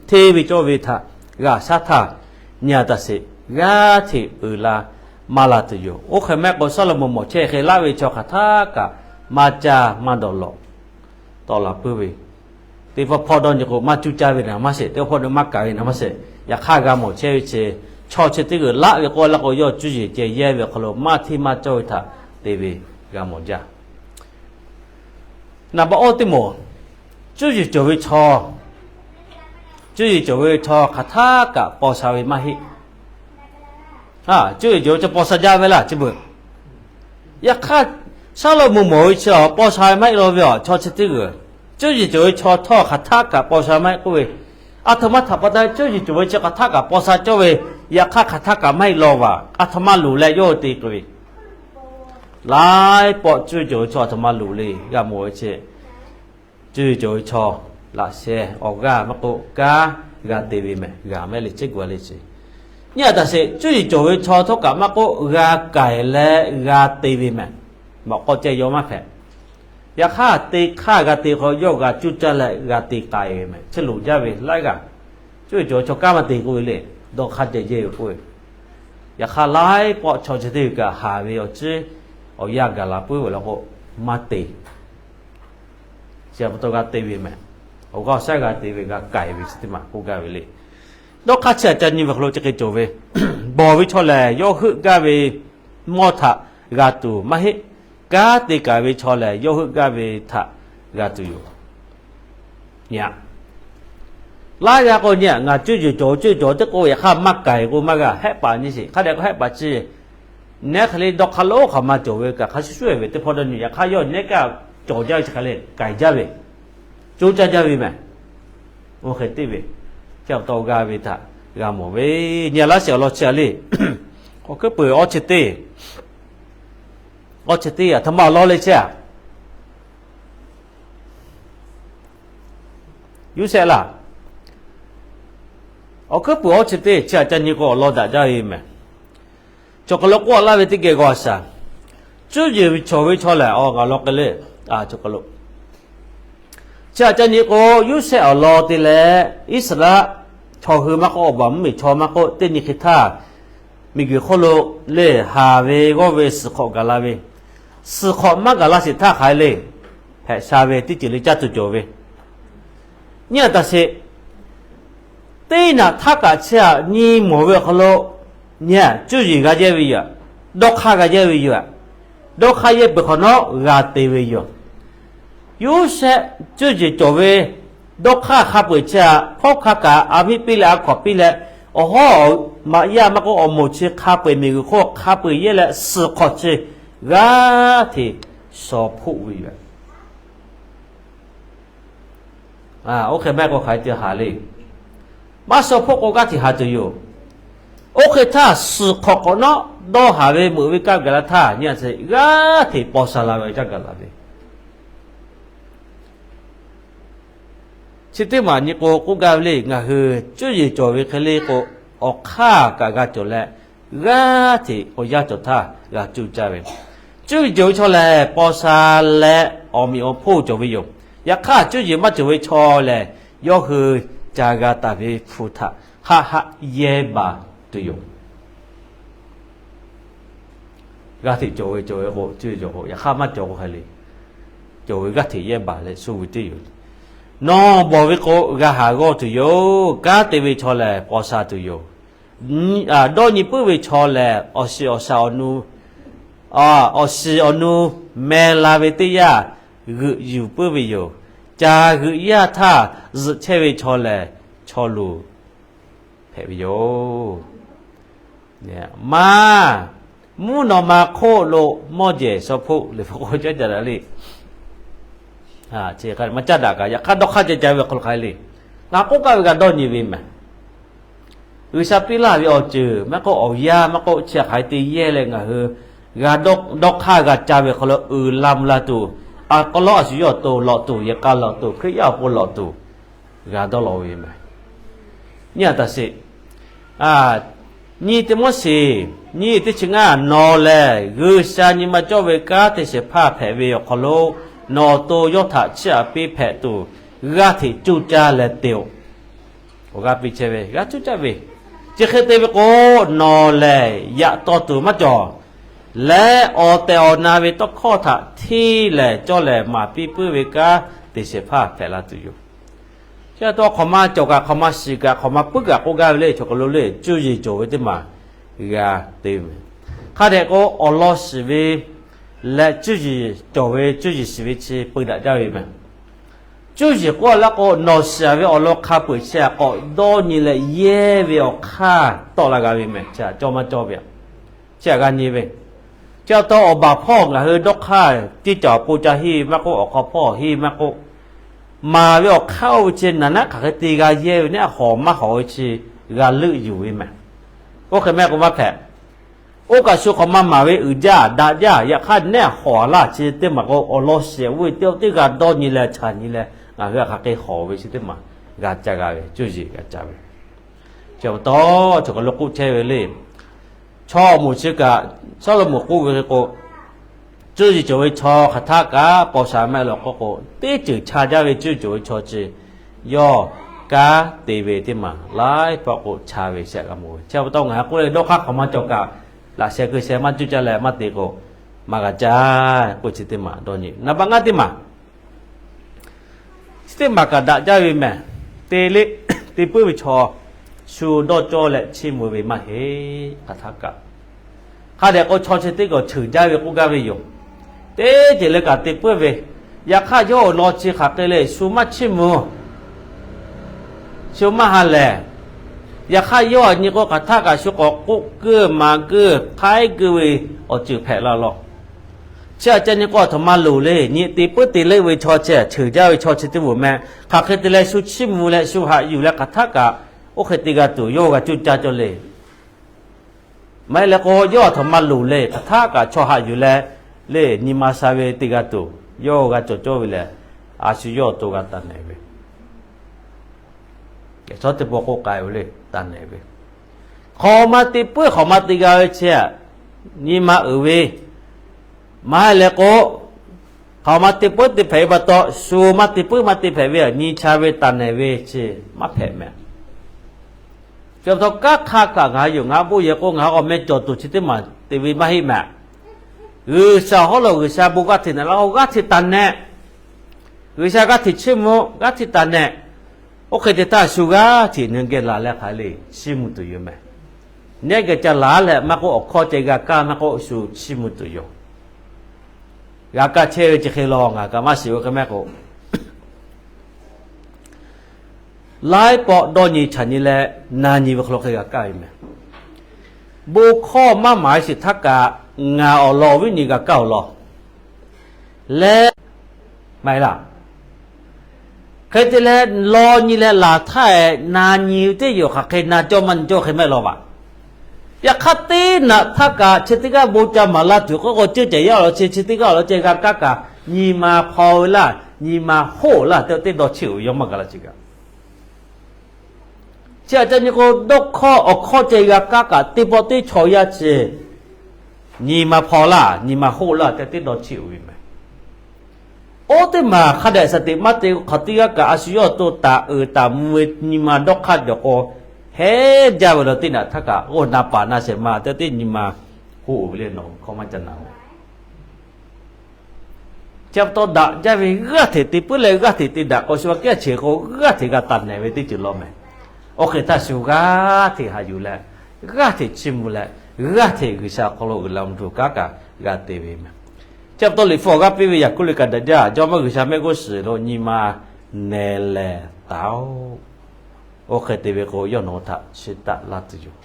hteˇ ve cawˇ ve htaꞈ g'a shaˉ htaˇ nyi a taˍ sheˍ, g'aˇ hteꞈ uiˍ la maˇ la tuˬ yoˬ. Oˇ hk'e mehˆ k'o Sawˉlaꞈmonˍ mawˬ chehˇ hk'e laˇ ve chaw hk'aˬ htaˇ kaꞈ maˇ caˇ maˇ dawˬ lawꞈ tawˆ la puiˉ ve, teˇ pawˆ hpawˇ dawˇ nyi k'o, maˇ cuˇ caˇ ve naˍ maˇ sheˍ, teˇ pawˆ hpawˇ maˇ kaˍ ve naˍ maˇ sheˍ. Yaꞈ hk'aˇ g'a mawˬ chehˇ ve chi, chaw chi teˇ g'uiˬ laˆ ve k'oˆ laˇ k'o, yawˇ cuˇ yiˍ ceh yehˇ ve awˬ hk'aw lo maˇ hteˇ maˇ cawˇ ve htaꞈ te ve g'a mawˬ jaˇ. Naˍ baꞈ awˇ teˇ moˍ, cuˇ yiˍ cawˬ ve chaw, cuˇ yiˍ cawˬ ve chaw hk'aˬ htaˆ kaꞈ paw sha ve maˇ heˆ. Cuˇ yiˍ cawˬ ve chaw paw sha jaˇ ve laˇ chi beuꞈ. Yaꞈ hk'aˇ, Saˉ laꞈ muˍ mawˬ ve chi paw sha ve maˇ heˆ law ve, chaw chi teˇ g'uiˬ, cuˇ yiˍ cawˬ ve chaw htawˇ hk'aˬ htaˆ kaꞈ paw sha maˇ heˆ k'oˆ ve, a htoꞈ ma htaꞈ pa taw cuˇ yiˍ cawˬ ve chi hk'aˬ htaˆ kaꞈ paw sha cawˇ ve, yaꞈ hk'aˇ hk'aˬ htaˆ kaꞈ maˇ heˆ law vaˬ, a htoꞈ ma loˍ leh yawˇ hui te k'oˆ ve, laiˉ pawˆ cuˇ yiˍ cawˬ ve chaw a htoꞈ ma loˍ le g'a mawˬ ve chi, cuˇ yiˍ cawˬ ve chaw laꞈ sheh awˬ g'aˇ maˇ k'oˆ, kanˉ g'a te ve mehˬ, g'a mehˉ le chehˇ gu a le ce. Nyi a taꞈ sheˍ, cuˇ yiˍ cawˬ ve chaw htawˇ kaꞈ maˇ k'oˆ, g'a k'ai leh g'a te ve mehˬ. Mawꞈ k'aw ceh yaw maˇ hpehꞈ. Yaꞈ hk'aˇ, te hk'aˇ g'a te hk'aw yawˇ g'a cuˇ caˇ leh g'a te k'ai ve mehˬ, chi loˍ jaˇ ve laiˉ g'aˇ. Cuˇ yiˍ cawˬ ve chaw kanˉ maˇ te k'oˆ ve le, dawˇ hk'aˇ ceh jehˇ ve k'oˆ ve. Yaꞈ hk'aˇ, laiˉ pawˆ chaw chi teˇ g'uiˬ kaꞈ haˍ ve awˬ ciˉ awˬ yanˇ gaˬ la puiˉ ve law k'o, maˇ te. Chi pa taw g'a te ve mehˬ. Awˬ g'aˇ awˬ shaˉ g'a te ve, g'a k'ai ve chi teˇ maˬ k'oˆ gaˇ ve le. Dawˇ hk'aˇ chi aꞈ ca nyi ve hk'aw lo chi hk'e cawˬ ve, bawˬ ve chaw lehˬ yawˇ heuˆ gaˇ ve mawˇ htaꞈ g'a tuˬ maˇ heˆ. Kanˉ te k'ai ve chaw lehˬ yawˇ heuˆ gaˇ ve htaꞈ g'a tuˬ yoˬ. Laiˉ g'aˇ k'o nyi a, ngaˬ cuˇ yiˍ cawˬ cuˇ yiˍ cawˬ teˇ k'o, yaꞈ hk'aˇ maˇ k'ai k'o maˇ g'a hehˆ paˍ nyi sheˍ. Hk'a dehꞈ k'o hehˆ paˍ chi nehˉ hk'e le dawˇ hk'aˇ lonˉ hk'aˬ ma cawˬ ve kaꞈ hk'a shuˍ shuˍ ve teˇ hpawˇ dawˇ nyi, yaꞈ hk'aˇ yawˇ nehˉ kaꞈ cawˬ jaˇ ve chi hk'e le k'ai jaˇ ve, coˇ caˇ jaˇ ve mehˬ. Oˇ hk'e te ve, chi pa taw g'a ve htaꞈ g'a mawˬ ve, nyi a laˇ sheˍ awˬ lawn chi a le. Awˬ hkuiˉ puiˍ awˇ chi teˇ, awˇ chi teˇ aˬ htoꞈ ma awˬ lawn le chi a, Yoˇsehꞈ laˇ. Awˬ hkuiˉ puiˍ awˇ chi teˇ chi aꞈ ca nyi k'o awˬ lawn daꞈ jaˇ ve mehˬ. Cawˬ hk'aw lo k'oˆ laˇ ve teˇ geh g'aw shaˍ, cuˇ yiˍ ve cawˬ ve chaw lehˬ, a, ngaˬ law k'ai le. Chi aꞈ ca nyi k'o, Yoˇsehꞈ awˬ lawn te leh Iˉsaˍreˍlaˆ chaw hui maˇ k'oˆ, awˬ baˬ mvuhˇmiˬ chaw maˇ k'oˆ, teˇ nyi hk'e htaˇ miˬguiˬ hk'oˆ lo le haˍ ve g'awˇ ve suhˍ hk'awꞈ gaˬ la ve, suhˍ hk'awꞈ maˇ gaˬ la sheˍ htaˇ hk'aˬ hk'e le, hpehꞈ sha ve teˇ ceuˬ le caˇ tuˬ cawˬ ve, nyi a taꞈ sheˍ. Teˇ naꞈ htaˇ kaꞈ chi aꞈ nyi mawˬ ve awˬ hk'aw lo nyi a cuˇ yiˍ g'a yehˇ ve yoˬ. Dawˇ hk'aˇ g'a yehˇ ve yoˬ. Dawˇ hk'aˇ yehˇ peuˬ hk'awꞈ nawˉ g'a te ve yoˬ. Yoˇsehꞈ cuˇ yiˍ cawˬ ve dawˇ hk'aˇ hk'a peu-eˬ chi aꞈ hkawˉ hkanˇ kaꞈ a miˇ piˇ leh a hkawꞈ piˇ leh, awˬ hawˉ awˬ maꞈ yaˇ maˇ k'oˆ, awˬ moˍ chi hk'a peu-eˬ miˬguiˬ hk'oˆ hk'a peu-eˬ yehˇ leh suhˍ hk'awꞈ chi g'aˇ hteꞈ shaw hpoˆ ve yoˬ. Oˇ hk'e maˇ k'o hk'aˬ hk'e te haˍ le. Maˇ shaw hpoˆ k'o g'aˇ hteꞈ haˍ tuˬ yoˬ. Oˇ hk'e htaˇ suhˍ hk'awꞈ k'awꞈ nawˉ dawˇ haˍ ve meuꞈ ve kanˇ gaˬ la htaˇ nyi a sheˍ, g'aˇ hteꞈ paw sha la ve kanˇ gaˬ la ve. Chi teˇ maˬ nyi k'o k'oˆ gaˇ ve le, ngaˬ hui cuˇ yiˍ cawˬ ve hk'e le k'o, awˬ hk'aˇ kaꞈ g'a cawˬ leh, g'aˇ hteꞈ awˬ yanˇ cawˬ htaˇ g'a cuˇ caˇ ve. Cuˇ yiˍ cawˬ ve chaw lehˬ paw sha leh awˬ meꞈ awˬ hponˇ cawˬ ve yoˬ. Yaꞈ hk'aˇ cuˇ yiˍ maˇ cawˬ ve chaw lehˬ, yawˇ hui ca g'a taˍ ve hpu htaꞈ haˆ haˆ yehˇ baˬ tuˬ yoˬ. G'aˇ hteꞈ cawˬ ve cawˬ ve k'o, cuˇ yiˍ cawˬ k'o, yaꞈ hk'aˇ maˇ cawˬ k'o hk'e le. Cawˬ ve g'aˇ hteꞈ yehˇ baˬ leh shu ve teˇ yoˬ. Nawˬ bawˬ ve k'o g'a haˍ g'awˇ tuˬ yoˬ. Kanˉ te ve chaw lehˬ paw sha tuˬ yoˬ. Dawˇ nyi puiˉ ve chaw lehˬ, awˬ shiˍ awˬ shaˍ awˬ nu, awˬ shiˍ awˬ nu meh la ve teˇ yanˇ g'euꞈ yuˬ puiˉ ve yoˬ. Caˬ g'euꞈ yaˇ htaˇ zuhꞈ chehˇ ve chaw lehˬ, chaw luˬ hpehꞈ ve yoˬ. Maˇ, mvuhˇ naw ma hk'oˆ lo mawˇ jehˬ shaw hpoˆ le k'oˆ caˉ daꞈ le. Maˇ caˉ daꞈ kaꞈ, yaꞈ hk'aˇ dawˇ hk'aˇ ca ca ve awˬ hk'aw lo hk'aˬ hk'e le. Ngaˬ k'oˆ gaˇ ve g'a dawˇ nyi ve mehˬ. G'uiˬsha piˇ laˇ ve awˬ ceuˬ maˇ k'oˆ, awˬ yanˇ maˇ k'oˆ, chi hk'aˬ hk'e te yehˇ leh ngaˬ hui dawˇ hk'aˇ g'a ca ve awˬ hk'aw lo uiˍ la mvuh la tuˬ, a k'aw lawˉ a shu yawˇ awˬ to lawꞈ tuˬ, yehˬ k'a lawꞈ tuˬ, Hkriꞈ yaˇ awˬ pon lawꞈ tuˬ, g'a dawˇ law ve mehˬ. Nyi a taꞈ sheˍ. Nyi teˇ mawˇ sheˍ, nyi teˇ chi ngaˇ, nawˬ lehˬ G'uiˬsha nyi ma cawˇ ve kanˉ te shehˍ hpaˇ hpehꞈ ve awˬ hk'aw lo, nawˬ awˬ to yawˇ htaꞈ chiˇ aꞈ piˇ hpehꞈ tuˬ, g'aˇ hteꞈ cuˇ caˇ leh te-oˬ. Awˬ g'aˇ piˇ chehˇ ve g'aˇ cuˇ caˇ ve, chi hk'e te ve k'o, nawˬ lehˬ yaꞈ taw tuˬ maˇ cawˬ. leh awˬ tehˬ awˬ na ve tawˇ hkawˇ htaꞈ hteˇ lehˬ cawˇ lehˬ maˍ piˇ puiˉ ve kanˉ te shehˍ hpaˇ hpehꞈ la tuˬ yoˬ. Chi pa taw hk'awꞈ ma cawˬ kaꞈ, hk'awꞈ ma shiˍ kaꞈ, hk'awꞈ ma puiˉ kaꞈ k'oˆ gaˇ ve le, chaw hk'aw lo le cuˇ yiˍ cawˬ ve teˇ maˬ g'a te ve meh. Hk'a dehꞈ k'o, awˬ lawn shiˍ ve leh cuˇ yiˍ cawˬ ve, cuˇ yiˍ shiˍ ve chi peu daꞈ jaˇ ve meh. Cuˇ yiˍ k'oˆ laˇ k'o, nawˬ shiˍ ve awˬ lawn hk'a peu-eˬ chi htaꞈ k'awꞈ dawˇ nyi leh yehˇ ve awˬ hk'aˇ tawˆ la g'a ve meh. Chi htaꞈ cawˇ maˇ cawˇ ve, chi htaꞈ g'a nyi ve. Chi pa taw awˬ baˬ hpawˇ ngaˬ hui dawˇ hk'aˇ tiˇ caˬ awˬ pon ca henˇ maˇ k'oˆ, awˬ hk'aw hpawˇ henˇ maˇ k'oˆ, maˍ ve awˬ hk'aˇ oˇ ve chi naˍ naˉ hk'aˬ hk'e te g'a yehˇ ve naˉ, hawˍ maˇ hawˍ ve chi g'a leuˆ yuˬ ve meh. Oˇ hk'e meh k'o maˇ hpehꞈ. Oˇ kaꞈ shu hk'awꞈ ma maˍ ve uiˍ jaˇ daꞈ jaˇ, yaꞈ hk'aˇ nehˉ hawˍ laˇ chi teˇ maˬ k'o, awˬ lawn shiˍ oˇ ve teˇ g'aˇ dawˇ nyi leh chaˬ nyi leh ngaˬ hui hk'aˬ hk'e hawˍ ve chi teˇ maˬ g'a ca g'a ve, cuˇ yiˍ g'a ca ve. Chi pa taw, chaw hk'aw lo k'oˆ chehˇ ve le. Chaw awˬ moˍ chi kaꞈ, Sawˉlaꞈmonˍ k'oˆ ve hk'e k'o, cuˇ yiˍ cawˬ ve chaw hk'aˬ htaˆ kaꞈ paw sha meh lawˬ k'oˆ k'o, teˇ ceuˬ cha jaˇ ve cuˇ yiˍ cawˬ ve chaw chi yawˇ kanˉ te ve teˇ maˬ laiˉ pawˆ k'o cha ve shehˆ g'a mawˬ ve. Chi pa taw ngaˬ hui k'oˆ leh dawˇ hk'aˇ hk'awꞈ ma cawˬ kaꞈ, laꞈ sheh keu sheh maˇ cuˇ caˇ leh maˇ te k'o, maˇ g'a caˇ k'oˆ chi teˇ maˬ dawˇ nyi. Naˍ baˆ ngaˇ teˇ maˬ chi teˇ maˬ kaꞈ daꞈ jaˇ ve meh. Te le, te puiˉ ve chaw shu dawˇ cawˇ leh chiˇ mvuh ve maˇ heˆ. Hk'aˬ htaˆ kaꞈ, hk'a dehꞈ k'o chaw chi teˇ g'aˇ cheuˬ jaˇ ve k'oˆ gaˇ ve yoˬ. Teˇ ceuˬ leh kaꞈ te puiˉ ve, yaꞈ hk'aˇ yawˇ awˬ lawn chi hk'aˬ hk'e le shu maˇ chiˇ mvuh, shu maˇ ha lehˬ. Yaꞈ hk'aˇ yawˇ aꞈ nyi k'o hk'aˬ htaˆ kaꞈ shu k'awꞈ k'oˆ keu maˍ keu hk'aiˉ keu ve awˬ ceuˬ hpehꞈ la lawˬ. Chi aꞈ ca nyi k'o, aˬ htoꞈ ma loˍ le, nyi te puiˉ te leuˆ ve chaw chi, cheuˬ jaˇ ve chaw chi teˇ moˍ meh. Hk'aˬ hk'e te leh shu chiˇ mvuh leh shu haꞈ yuˬ leh hk'aˬ htaˆ kaꞈ oˇ hk'e te g'a tuˬ yawˇ g'a cuˇ caˇ cawˇ le. Maˇ heˆ leh k'o, yawˇ aˬ htoꞈ ma loˍ le, hk'aˬ htaˆ kaꞈ chaw haꞈ yuˬ leh le, nyi ma sha ve te g'a tuˬ yawˇ g'a cawˬ cawˇ ve lehˬ, a shu yawˇ awˬ to g'a taˍ nehˬ ve. Chaw teˇ pawˆ k'oˆ k'ai ve le, taˍ nehˬ ve. Hk'awꞈ ma te puiˉ hk'awꞈ ma te g'a ve chi, nyi ma uiˍ ve, maˇ heˆ leh k'o, hk'awꞈ ma te puiˉ te hpehꞈ ve pa taw, shu maˇ te puiˉ maˇ te hpehꞈ ve, nyi cha ve taˍ nehˬ ve chi maˇ hpehꞈ meh. Chi pa taw kanˉ hk'aˇ kaꞈ ngaˬ hui yoˬ, ngaˬ hui bon yehˬ k'o ngaˬ hui awˬ meh cawˬ tuˬ chi teˇ maˬ te ve maˇ heˆ meh. G'uiˬsha hawˉ lo G'uiˬsha bon g'aˇ hteꞈ nehˬ laˇ k'o g'aˇ hteꞈ taˍ nehˬ. G'uiˬsha g'aˇ hteꞈ chiˇ mvuh, g'aˇ hteꞈ taˍ nehˬ. Oˇ hk'e te htaˇ shu g'aˇ hteꞈ nyi geh laˬ leh hk'aˬ le chiˇ mvuh tuˬ yoˬ meh. Nehˉ geh ca laˬ leh maˇ k'oˆ, awˬ hkawˇ ceh g'a kaˇ maˇ k'oˆ, shu chiˇ mvuh tuˬ yoˬ. G'a kaˇ chehˇ ve chi hk'e law ngaˬ kaꞈ maˇ shiˍ ve hk'e meh k'o, laiˉ pawˆ dawˇ nyi chaꞈ nyi leh na nyi ve hk'aw lo hk'e g'a kaˇ ve meh. Bon hkawˇ maˇ maˍ ve shiˍ htaˇ kaꞈ ngaˬ awˬ lawn awˬ viˉ nyi g'a kaˇ awˬ lawn leh, maˇ heˆ laˇ. Hk'e te leh law nyi leh laˬ htaˇ na nyi ve teˇ yawˬ hk'aˬ hk'e na cawˇ maˇ nyi cawˇ hk'e meh law vaꞈ. Yaꞈ hk'aˇ teˇ naꞈ htaˇ kaꞈ chi teˇ g'aˇ bon ca maˍ la tuˬ k'oˆ k'o, ceuˇ ceh yaˇ awˬ lawn chi, chi teˇ g'aˇ awˬ lawn ceh g'a kaˇ kaꞈ, nyi ma hpaw ve laˇ, nyi ma hoˆ laˇ tehꞈ teˇ dawˇ cheˇ-oˬ ve yawˇ maˇ gaˬ la chi kaꞈ. Chi aꞈ ca nyi k'o, dawˇ hkawˇ awˬ hkawˇ ceh g'a kaˇ kaꞈ teˇ pawˆ teˇ chaw yaˇ chi nyi ma hpaw laˇ, nyi ma hoˆ laˇ tehꞈ teˇ dawˇ cheˇ-oˬ ve meh. Oˇ teˇ maˬ hk'a dehꞈ shaˍ teꞈ maˇ te hk'awꞈ teˇ g'aˇ kaꞈ a shu yawˇ awˬ to taˍ uiˍ taˍ mvuh ve nyi ma dawˇ hk'aˇ cawˬ k'o, heˉ jaˇ ve law teˇ naꞈ htaˇ kaꞈ, oˇ na paˍ na shehˍ ma tehꞈ teˇ nyi ma hoˆ-oˬ ve le, nawˬ hkawˇ maˇ ca na-oˬ. Chi pa taw daꞈ jaˇ ve g'aˇ hteꞈ te puiˉ leh g'aˇ hteꞈ te daꞈ k'o, shu aꞈ kehˉ cheˬ k'o g'aˇ hteꞈ g'a taˍ nehˬ ve teˇ ceuˬ law meh. Oˇ hk'e htaˇ shu g'aˇ hteꞈ haꞈ yuˬ leh, g'aˇ hteꞈ chiˇ mvuh leh, g'aˇ hteꞈ G'uiˬsha awˬ hk'aw lo uiˍ la mvuh tuˬ kanˉ kaꞈ g'a te ve meh. Chi pa taw Liꞈ hpu awˬ g'aˇ piˇ ve Yaˍkoˆ liꞈ kaꞈ daꞈ jaˇ, Jawˇmawˇ G'uiˬsha mehˆ g'uˇ suhˍ lo nyi ma neh leh taˍ-oꞈ. Oˇ hk'e te ve k'o, yawˇ nawˬ hui htaꞈ chiˇ taˆ laˇ tuˬ yoˬ.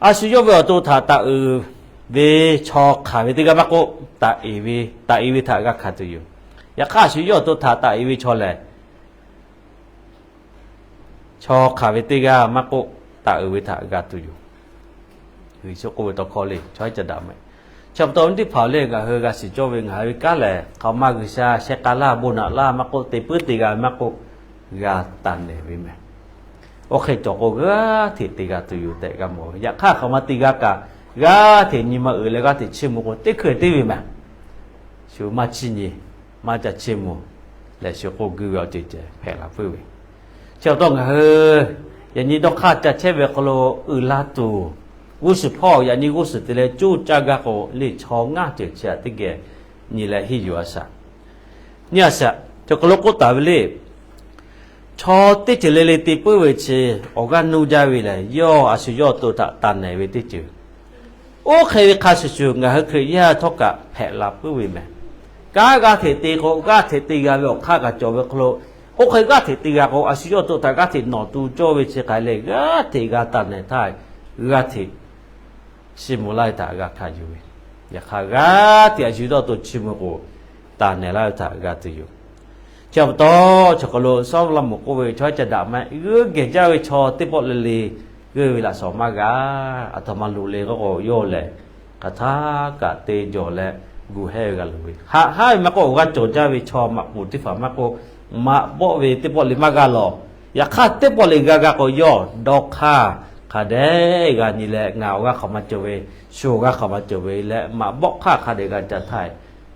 A shu yawˇ ve awˬ to htaꞈ taˍ uiˍ ve chaw hk'aˬ ve teˇ g'aˇ maˇ k'oˆ, taˍ uiˍ ve, taˍ uiˍ ve htaꞈ g'a hkanˍ tuˬ yoˬ. Yaꞈ hk'aˇ, a shu yawˇ awˬ to htaꞈ taˍ uiˍ ve chaw lehˬ, chaw hk'aˬ ve teˇ g'aˇ maˇ k'oˆ, taˍ uiˍ ve htaꞈ g'a tuˬ yoˬ. G'uiˬsha k'oˆ ve tawˇ hkawˇ le, chaw haiˉ ca daꞈ meh. Chi pa taw awˬ viˉ teˇ hpaˍ-oˬ le, ngaˬ hui g'a shiˍ cawˇ ve ngaˬ hui ve kanˉ lehˬ, hk'aˬ ma G'uiˬsha sheh k'a laˇ, bon naꞈ laˇ maˇ k'oˆ, te puiˉ te g'a maˇ k'oˆ, g'a taˍ nehˬ ve meh. Oˇ hk'e cawˬ k'o, g'aˇ hteꞈ te g'a tuˬ yoˬ tehꞈ g'a mawˬ ve. Yaꞈ hk'aˇ, hk'aˬ ma te g'a kaꞈ, g'aˇ hteꞈ nyi ma uiˍ leh g'aˇ hteꞈ chiˇ mvuh k'o, teˇ hkui teˇ ve meh. Shu maˇ chiˇ nyi, maˇ ca chiˇ mvuh leh shu k'oˆ guiˇ ve awˬ ceuˬ ceh hpehꞈ la puiˉ ve. Chi pa taw ngaˬ hui yaꞈ nyi dawˇ hk'aˇ ca chehˇ ve hk'aw lo uiˍ la tuˬ, g'uˇ suhˍ hpawˇ yaꞈ nyi g'uˇ suhˍ te leh coˇ caˇ gaˇ k'o, le chaw ngaˇ ceuˬ chi htaꞈ teˇ geh nyi leh henˇ yuˬ a shaˍ. Nyi a shaˍ, chaw hk'aw lo k'oˆ taˍ ve le. Chaw teˇ ceuˬ le le te puiˉ ve chi awˬ g'aˇ nuˇ jaˇ ve lehˬ, yawˇ a shu yawˇ to htaꞈ taˍ nehˬ ve teˇ ceuˬ. Oˇ hk'e ve hk'a shuˍ shuˍ, ngaˬ hui Hkriꞈ yaˇ htawˇ kaꞈ hpehꞈ la puiˉ ve mehˍ. Kanˉ g'aˇ hteꞈ te k'o, g'aˇ hteꞈ te g'a ve awˬ hk'aˇ kaꞈ cawˬ ve hk'aw lo, oˇ hk'e g'aˇ hteꞈ te g'a k'o, a shu yawˇ to htaꞈ g'aˇ hteꞈ nawˬ tu cawˇ ve chi hk'aˬ hk'e le, g'aˇ hteꞈ g'a taˍ nehˬ htaˇ, g'aˇ hteꞈ chiˇ mvuh laˇ ve htaꞈ g'a hkanˍ yuˬ ve. Yaꞈ hk'aˇ, g'aˇ hteꞈ a shu yawˇ to chiˇ mvuh k'o, taˍ nehˬ laˇ ve htaꞈ g'a tuˬ yoˬ. Chi pa taw, chaw hk'aw lo Sawˉ laˇ mawˬ k'oˆ ve, chaw yaˇ ca daꞈ maˇ g'euˆ geh jaˇ ve chaw teˇ pawˆ le le g'euˆ ve laꞈ shawnˍ maˇ g'a. Aˬ htoꞈ ma loꞈ le k'oˆ k'o, yawˇ lehˬ hk'aˬ htaˇ kaꞈ te jawˬ leh gu hehˇ ve g'a loˍ ve. Haꞈ haˉ ve maˇ k'oˆ, awˬ g'aˇ cawˬ jaˇ ve chaw maꞈ poˍ teˇ hpaˍ maˇ k'oˆ, maꞈ bawˆ ve teˇ pawˆ le maˇ g'a lawˬ. Yaꞈ hk'aˇ, teˇ pawˆ le g'a g'a k'o, yawˇ dawˇ hk'aˇ hk'a dehꞈ g'a nyi leh, ngaˬ awˬ g'aˇ hk'aˬ ma cawˬ ve, shu awˬ g'aˇ hk'aˬ ma cawˬ ve leh, maꞈ bawˆ hk'aˇ hk'a dehꞈ g'a ca htaˇ,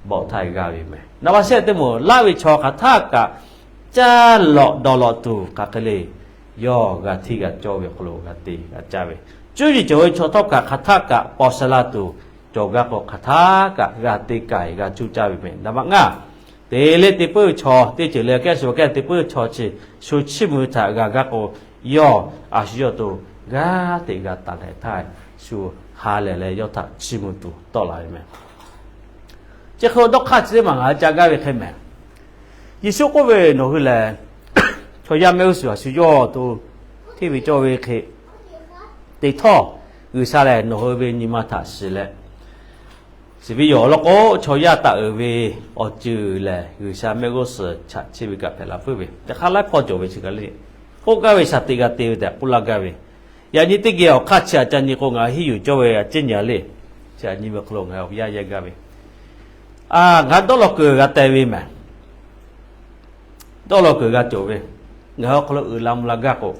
bawˆ htaˇ g'a ve mehˍ. Naˍ baꞈ shehˆ teˇ maˬ laˇ ve chaw hk'aˬ htaˇ kaꞈ caˇ lawꞈ dawˬ lawꞈ tuˬ hk'aˬ hk'e le, yawˇ g'a hteˇ g'a cawˇ ve awˬ hk'aw lo g'a te g'a caˇ ve, cuˇ yiˍ cawˬ ve chaw htawˇ kaꞈ hk'aˬ htaˇ kaꞈ paw sha la tuˬ cawˬ gaˇ k'o, hk'aˬ htaˇ kaꞈ g'a te k'ai g'a cuˇ caˇ ve mehˍ. Naˍ baꞈ ngaˇ, te le te puiˉ ve chaw teˇ ceuˬ le kehˉ shu kehˉ te puiˉ ve chaw chi, shu chiˇ mvuh htaꞈ g'a gaˇ k'o, yawˇ a shu yawˇ to g'aˇ hteꞈ g'a taˍ nehˬ htaˇ, shu ha lehˬ leh yawˇ htaꞈ chiˇ mvuh tuˬ tawˆ la ve mehˍ. Chi hk'e dawˇ hk'aˇ chi teˇ maˬ ngaˬ hui ca gaˇ ve hk'e mehˍ. Yeˍsuˆ k'oˆ ve, nawˬ hui lehˬ chaw yaˇ mehˆ g'uˇ suhˍ a shu yawˇ to hteˇ ve cawˇ ve hk'e te htawˇ, G'uiˬsha lehˬ nawˬ hui ve nyi ma htaꞈ shiˍ leh, shiˍ ve yoˬ law k'o, chaw yaˇ taˍ uiˍ ve awˬ ceuˬ lehˬ, G'uiˬsha mehˆ g'uˇ suhˍ chaꞈ chiˇ ve kaꞈ hpehꞈ la puiˉ ve. Yaꞈ hk'aˇ, laiˉ hpawˇ cawˬ ve chi kaꞈ le, k'oˆ gaˇ ve shaˍ teꞈ g'a te ve tehꞈ k'oˆ laˇ gaˇ ve. Yaꞈ nyi teˇ geh awˬ hk'aˇ chi aꞈ ca nyi k'o, ngaˬ hui henˇ yuˬ cawˇ ve a ciˉ nyi a le. Chi aꞈ nyi ve hk'aw lo ngaˬ hui awˬ yaˇ yehˇ gaˇ ve, ngaˬ hui dawˇ law kuiˬ g'a teh ve mehˍ. Dawˇ law kuiˬ g'a cawˬ ve, ngaˬ hui awˬ hk'aw lo uiˍ la mvuh la gaˇ k'o,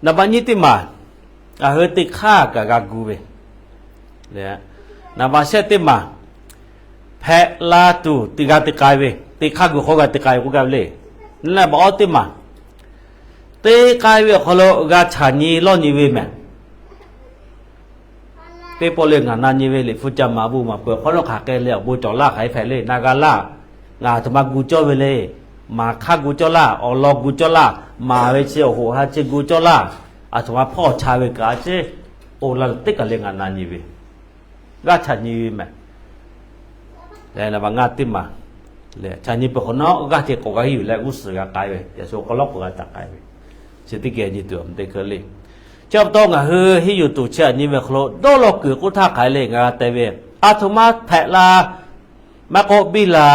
naˍ baꞈ nyiˇ teˇ maˬ ngaˬ hui teˇ hk'aˇ kaꞈ g'a gu ve, naˍ baꞈ shehˆ teˇ maˬ hpehꞈ la tuˬ te g'a te k'ai ve, teˇ hk'aˇ gu hk'aw g'a te k'ai ve k'oˆ gaˇ ve le. Naˍ baꞈ awˇ teˇ maˬ te k'ai ve awˬ hk'aw lo g'a chaꞈ nyi lawˇ nyi ve mehˍ. Teˇ pawˆ le ngaˬ na nyi ve Liꞈ hpu ca maˍ bon maˍ peuˬ hk'aw lo hk'aˬ hk'e le awˬ bon cawˬ laˇ hk'aˬ hk'e hpehꞈ le na g'a laˇ. Ngaˬ aˬ htoꞈ ma gu cawˇ ve le. Maˍ hk'aˇ gu cawˇ laˇ, awˬ lawn gu cawˇ laˇ, maˍ ve chi awˬ hoꞈ ha chi gu cawˇ laˇ, aˬ htoꞈ ma hpawˇ cha ve kaꞈ a ciˉ, oˇ la teˇ kaˬ le ngaˬ na nyi ve, g'aˇ chaꞈ nyi ve mehˍ. Leh naˍ baꞈ ngaˇ teˇ maˬ leh chaꞈ nyi peuˬ hk'awꞈ nawˉ g'aˇ hteꞈ k'awꞈ g'a henˇ yuˬ leh g'uˇ suhˍ g'a k'ai ve, yaꞈ shu k'aw lawˉ k'awꞈ g'a taˍ k'ai ve, chi teˇ geh nyi tuˬ a teˇ hk'e le. Chi pa taw ngaˬ hui henˇ yuˬ tuˬ chi aꞈ nyi ve hk'aw lo dawˇ law kuiˬ k'oˆ htaˇ hk'aˬ hk'e le ngaˬ g'a teh ve, aˬ htoꞈ ma hpehꞈ la maˇ k'oˆ, biˇ la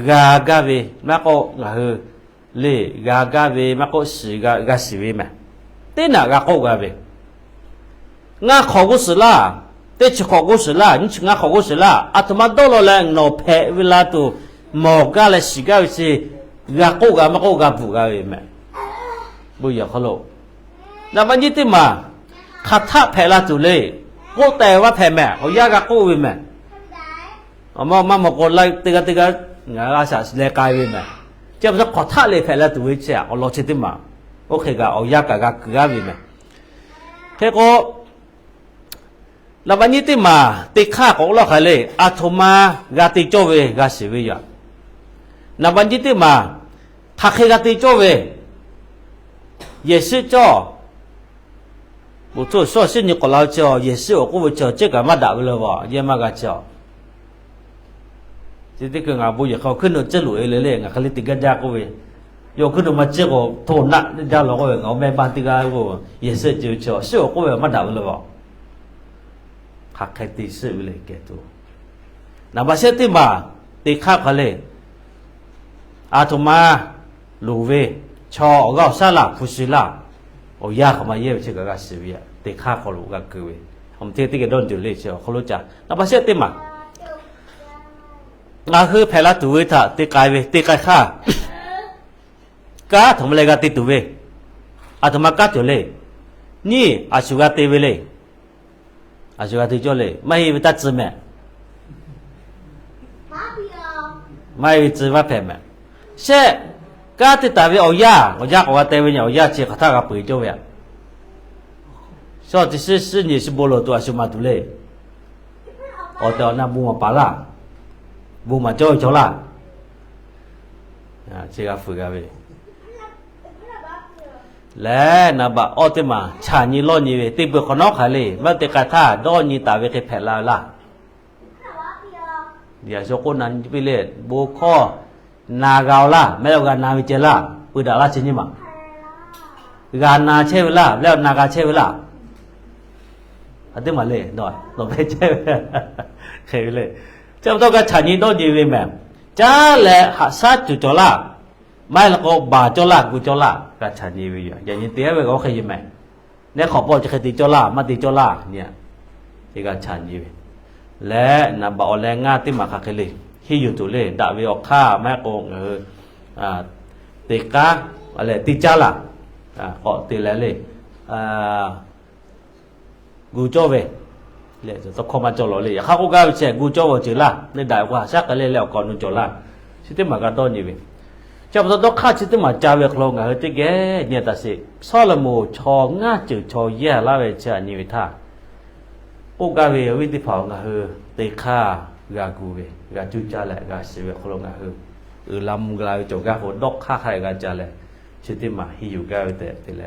g'a gaˇ ve maˇ k'oˆ, ngaˬ hui le g'a gaˇ ve maˇ k'oˆ, shiˍ g'a shiˍ ve mehˍ. Teˇ naꞈ g'a k'oˆ g'a ve, ngaˇ hk'awꞈ g'uˇ suhˍ laˇ, teˇ chi hk'awꞈ g'uˇ suhˍ laˇ, nyiˇ chi ngaˇ hk'awꞈ g'uˇ suhˍ laˇ, aˬ htoꞈ ma dawˇ law leh nawˬ hpehꞈ ve la tuˬ mawˬ gaˇ leh shiˍ gaˇ ve chi g'a k'oˆ g'a maˇ k'oˆ g'a bvuhꞈ g'a ve mehˍ. Bon yehˬ hk'aw lo naˍ baꞈ nyiˇ teˇ maˬ hk'aˬ htaˆ hpehꞈ la tuˬ le k'oˆ tehꞈ maˇ hpehꞈ mehˍ. Awˬ yanˇ g'a k'oˆ ve mehˍ. Maˇ maˇ mawˬ k'o laiˉ teˇ g'aˇ teˇ g'aˇ ngaˬ g'a shaꞈ leh k'ai ve mehˍ. Chi pa taw hk'aˬ htaˆ le hpehꞈ la tuˬ ve chi awˬ lawn chi teˇ maˬ, oˇ hk'e kaꞈ awˬ yanˇ kaꞈ g'a kuiˬ g'aˇ ve mehˍ. Hk'e k'o, naˍ baꞈ nyiˇ teˇ maˬ teˇ hk'aˇ k'awꞈ lawˇ hk'aˬ le, aˬ htoꞈ ma g'a te cawˇ ve g'a shiˍ ve yoˬ. Naˍ baꞈ nyiˇ teˇ maˬ hk'aˬ hk'e g'a te cawˇ ve, yehˬ shiˆ cawˇ. Bon htoˇ suhˉ awˬ shinˉ nyi k'awꞈ la ve chi, yehˬ shiˆ awˬ k'oˆ ve chi awˬ cehˉ kaꞈ maˇ daꞈ ve le vaˬ, yehˇ maˇ g'a chi a. Chi teˇ hkui ngaˬ bon yehˬ hk'aw hkuiˉ nuˆ cehˇ loꞈ e le le, ngaˬ hk'e le te gaˇ jaˇ k'oˆ ve, yawˇ hkuiˉ nuˆ maˇ cehˇ k'o hto naˆ jaˇ law k'oˆ ve, ngaˬ awˬ meh baˇ teˇ g'aˇ k'o, yehˬ shiˆ ceuˬ chi awˬ shinˉ awˬ k'oˆ ve maˇ daꞈ ve le vaˬ. Hk'aˬ hk'e te shiˆ ve le kehˬ tuˬ. Naˍ baꞈ shehˆ teˇ maˬ teˇ hk'aˇ hk'aˬ le, aˬ htoꞈ ma loˍ ve, chaw awˬ g'aˇ awˬ shaˉ laˇ, hpu shi laˇ, awˬ yanˇ hk'aˬ ma yehˇ ve chi kaꞈ g'a shiˍ ve, teˇ hk'aˇ hk'aw lo g'a keu ve, awˬ meh teˇ geh dawˇ tuˬ le chi awˬ hk'aw lo ca. Naˍ baꞈ shehˆ teˇ maˬ ngaˬ hui hpehꞈ la tuˬ ve htaꞈ te k'ai ve, te k'ai hk'aˇ, kanˉ htoꞈ ma leh g'a te tuˬ ve, aˬ htoꞈ ma kanˉ cawˬ le. Nyiˇ, a shu g'a te ve le. A shu g'a te cawˇ le, maˇ heˆ ve taˇ tcuh mehˍ. Maˇ heˆ ve tcuh maˇ hpehꞈ mehˍ. Shehˆ, kanˉ te taˍ ve awˬ yanˇ, awˬ yanˇ k'awꞈ g'a te ve nyi, awˬ yanˇ chi hk'aˬ htaˇ g'a peu eˬ cawˇ ve a. Shawˇ chi shiˉ shiˉ nyi shi bon loˬ tuˬ a shu maˍ tuˬ le. Awˬ tehˬ awˬ na bon maˍ paˍ laˇ. Bon maˍ cawˇ ve chaw laˇ. Chi g'a fuiˍ g'a ve lehˬ, naˍ baꞈ awˇ teˇ maˬ chaꞈ nyi lawˇ nyi ve teˇ peu hk'awꞈ nawˉ hk'aˬ le. Maˇ te k'ai htaˇ dawˇ nyi taˍ ve hk'e hpehꞈ la ve laˇ. Yaꞈ shu k'oˆ na nyi piˇ le, bon hkawˇ na g'a-oˬ laˇ, maˇ heˆ g'a na ve ceh laˇ, peu daꞈ laˇ chi nyi ma. G'a na chehˇ ve laˇ, leh na g'a chehˇ ve laˇ. A teˇ maˬ le, nawˬ hpehꞈ chehˇ ve hk'e ve le. Chi pa taw g'a chaꞈ nyi dawˇ nyi ve mehˬ. Caˉ leh haꞈ shaˉ tuˬ cawˬ laˇ. Maˇ heˆ la k'o baˬ cawˇ laˇ, gu cawˇ laˇ, g'a chaꞈ nyi ve yoˬ. Yaꞈ nyi te-a ve k'o hk'e yoˬ mehˬ. Neˇ hk'awꞈ pawˆ chi hk'e te cawˇ laˇ, maˇ te cawˇ laˇ nyi. Te g'a chaꞈ nyi ve lehˬ, naˍ baꞈ awˬ leh ngaˇ teˇ maˬ hk'aˬ hk'e le. Henˇ yuˬ tuˬ le, daꞈ ve awˬ hk'aˇ maˇ heˆ k'o ngaˬ hui te k'aˉ leh te caˇ laˇ. K'awꞈ te leh le, gu cawˇ ve le, tawˇ hkawˇ maˇ cawˇ lawˬ le. Yaꞈ hk'aˇ k'oˆ gaˇ ve chi gu cawˇ ve awˬ ceuˬ laˇ. Neˇ daꞈ ve k'o haꞈ shaˉ k'ai le leh awˬ kaˍ awˬ nu cawˬ laˇ. Chi teˇ maˬ g'a dawˇ nyi ve. Chi pa taw dawˇ hk'aˇ chi teˇ maˬ ca ve awˬ hk'aw lo ngaˬ hui teˇ geh nyi taˍ sheˍ. Sawˉlaꞈmonˍ chaw ngaˇ ceuˬ chaw yehˇ laˇ ve chi htaꞈ nyi ve htaˇ, k'oˆ gaˇ ve awˬ viˉ teˇ hpaˍ-oˬ, ngaˬ hui te hk'aˇ g'a gu ve, g'a cuˇ caˇ leh g'a shiˍ ve awˬ hk'aw lo ngaˬ hui uiˍ la mvuh la ve cawˬ gaˇ k'o, dawˇ hk'aˇ hk'a dehꞈ g'a ca leh, chi teˇ maˬ henˇ yuˬ gaˇ ve tehꞈ te le.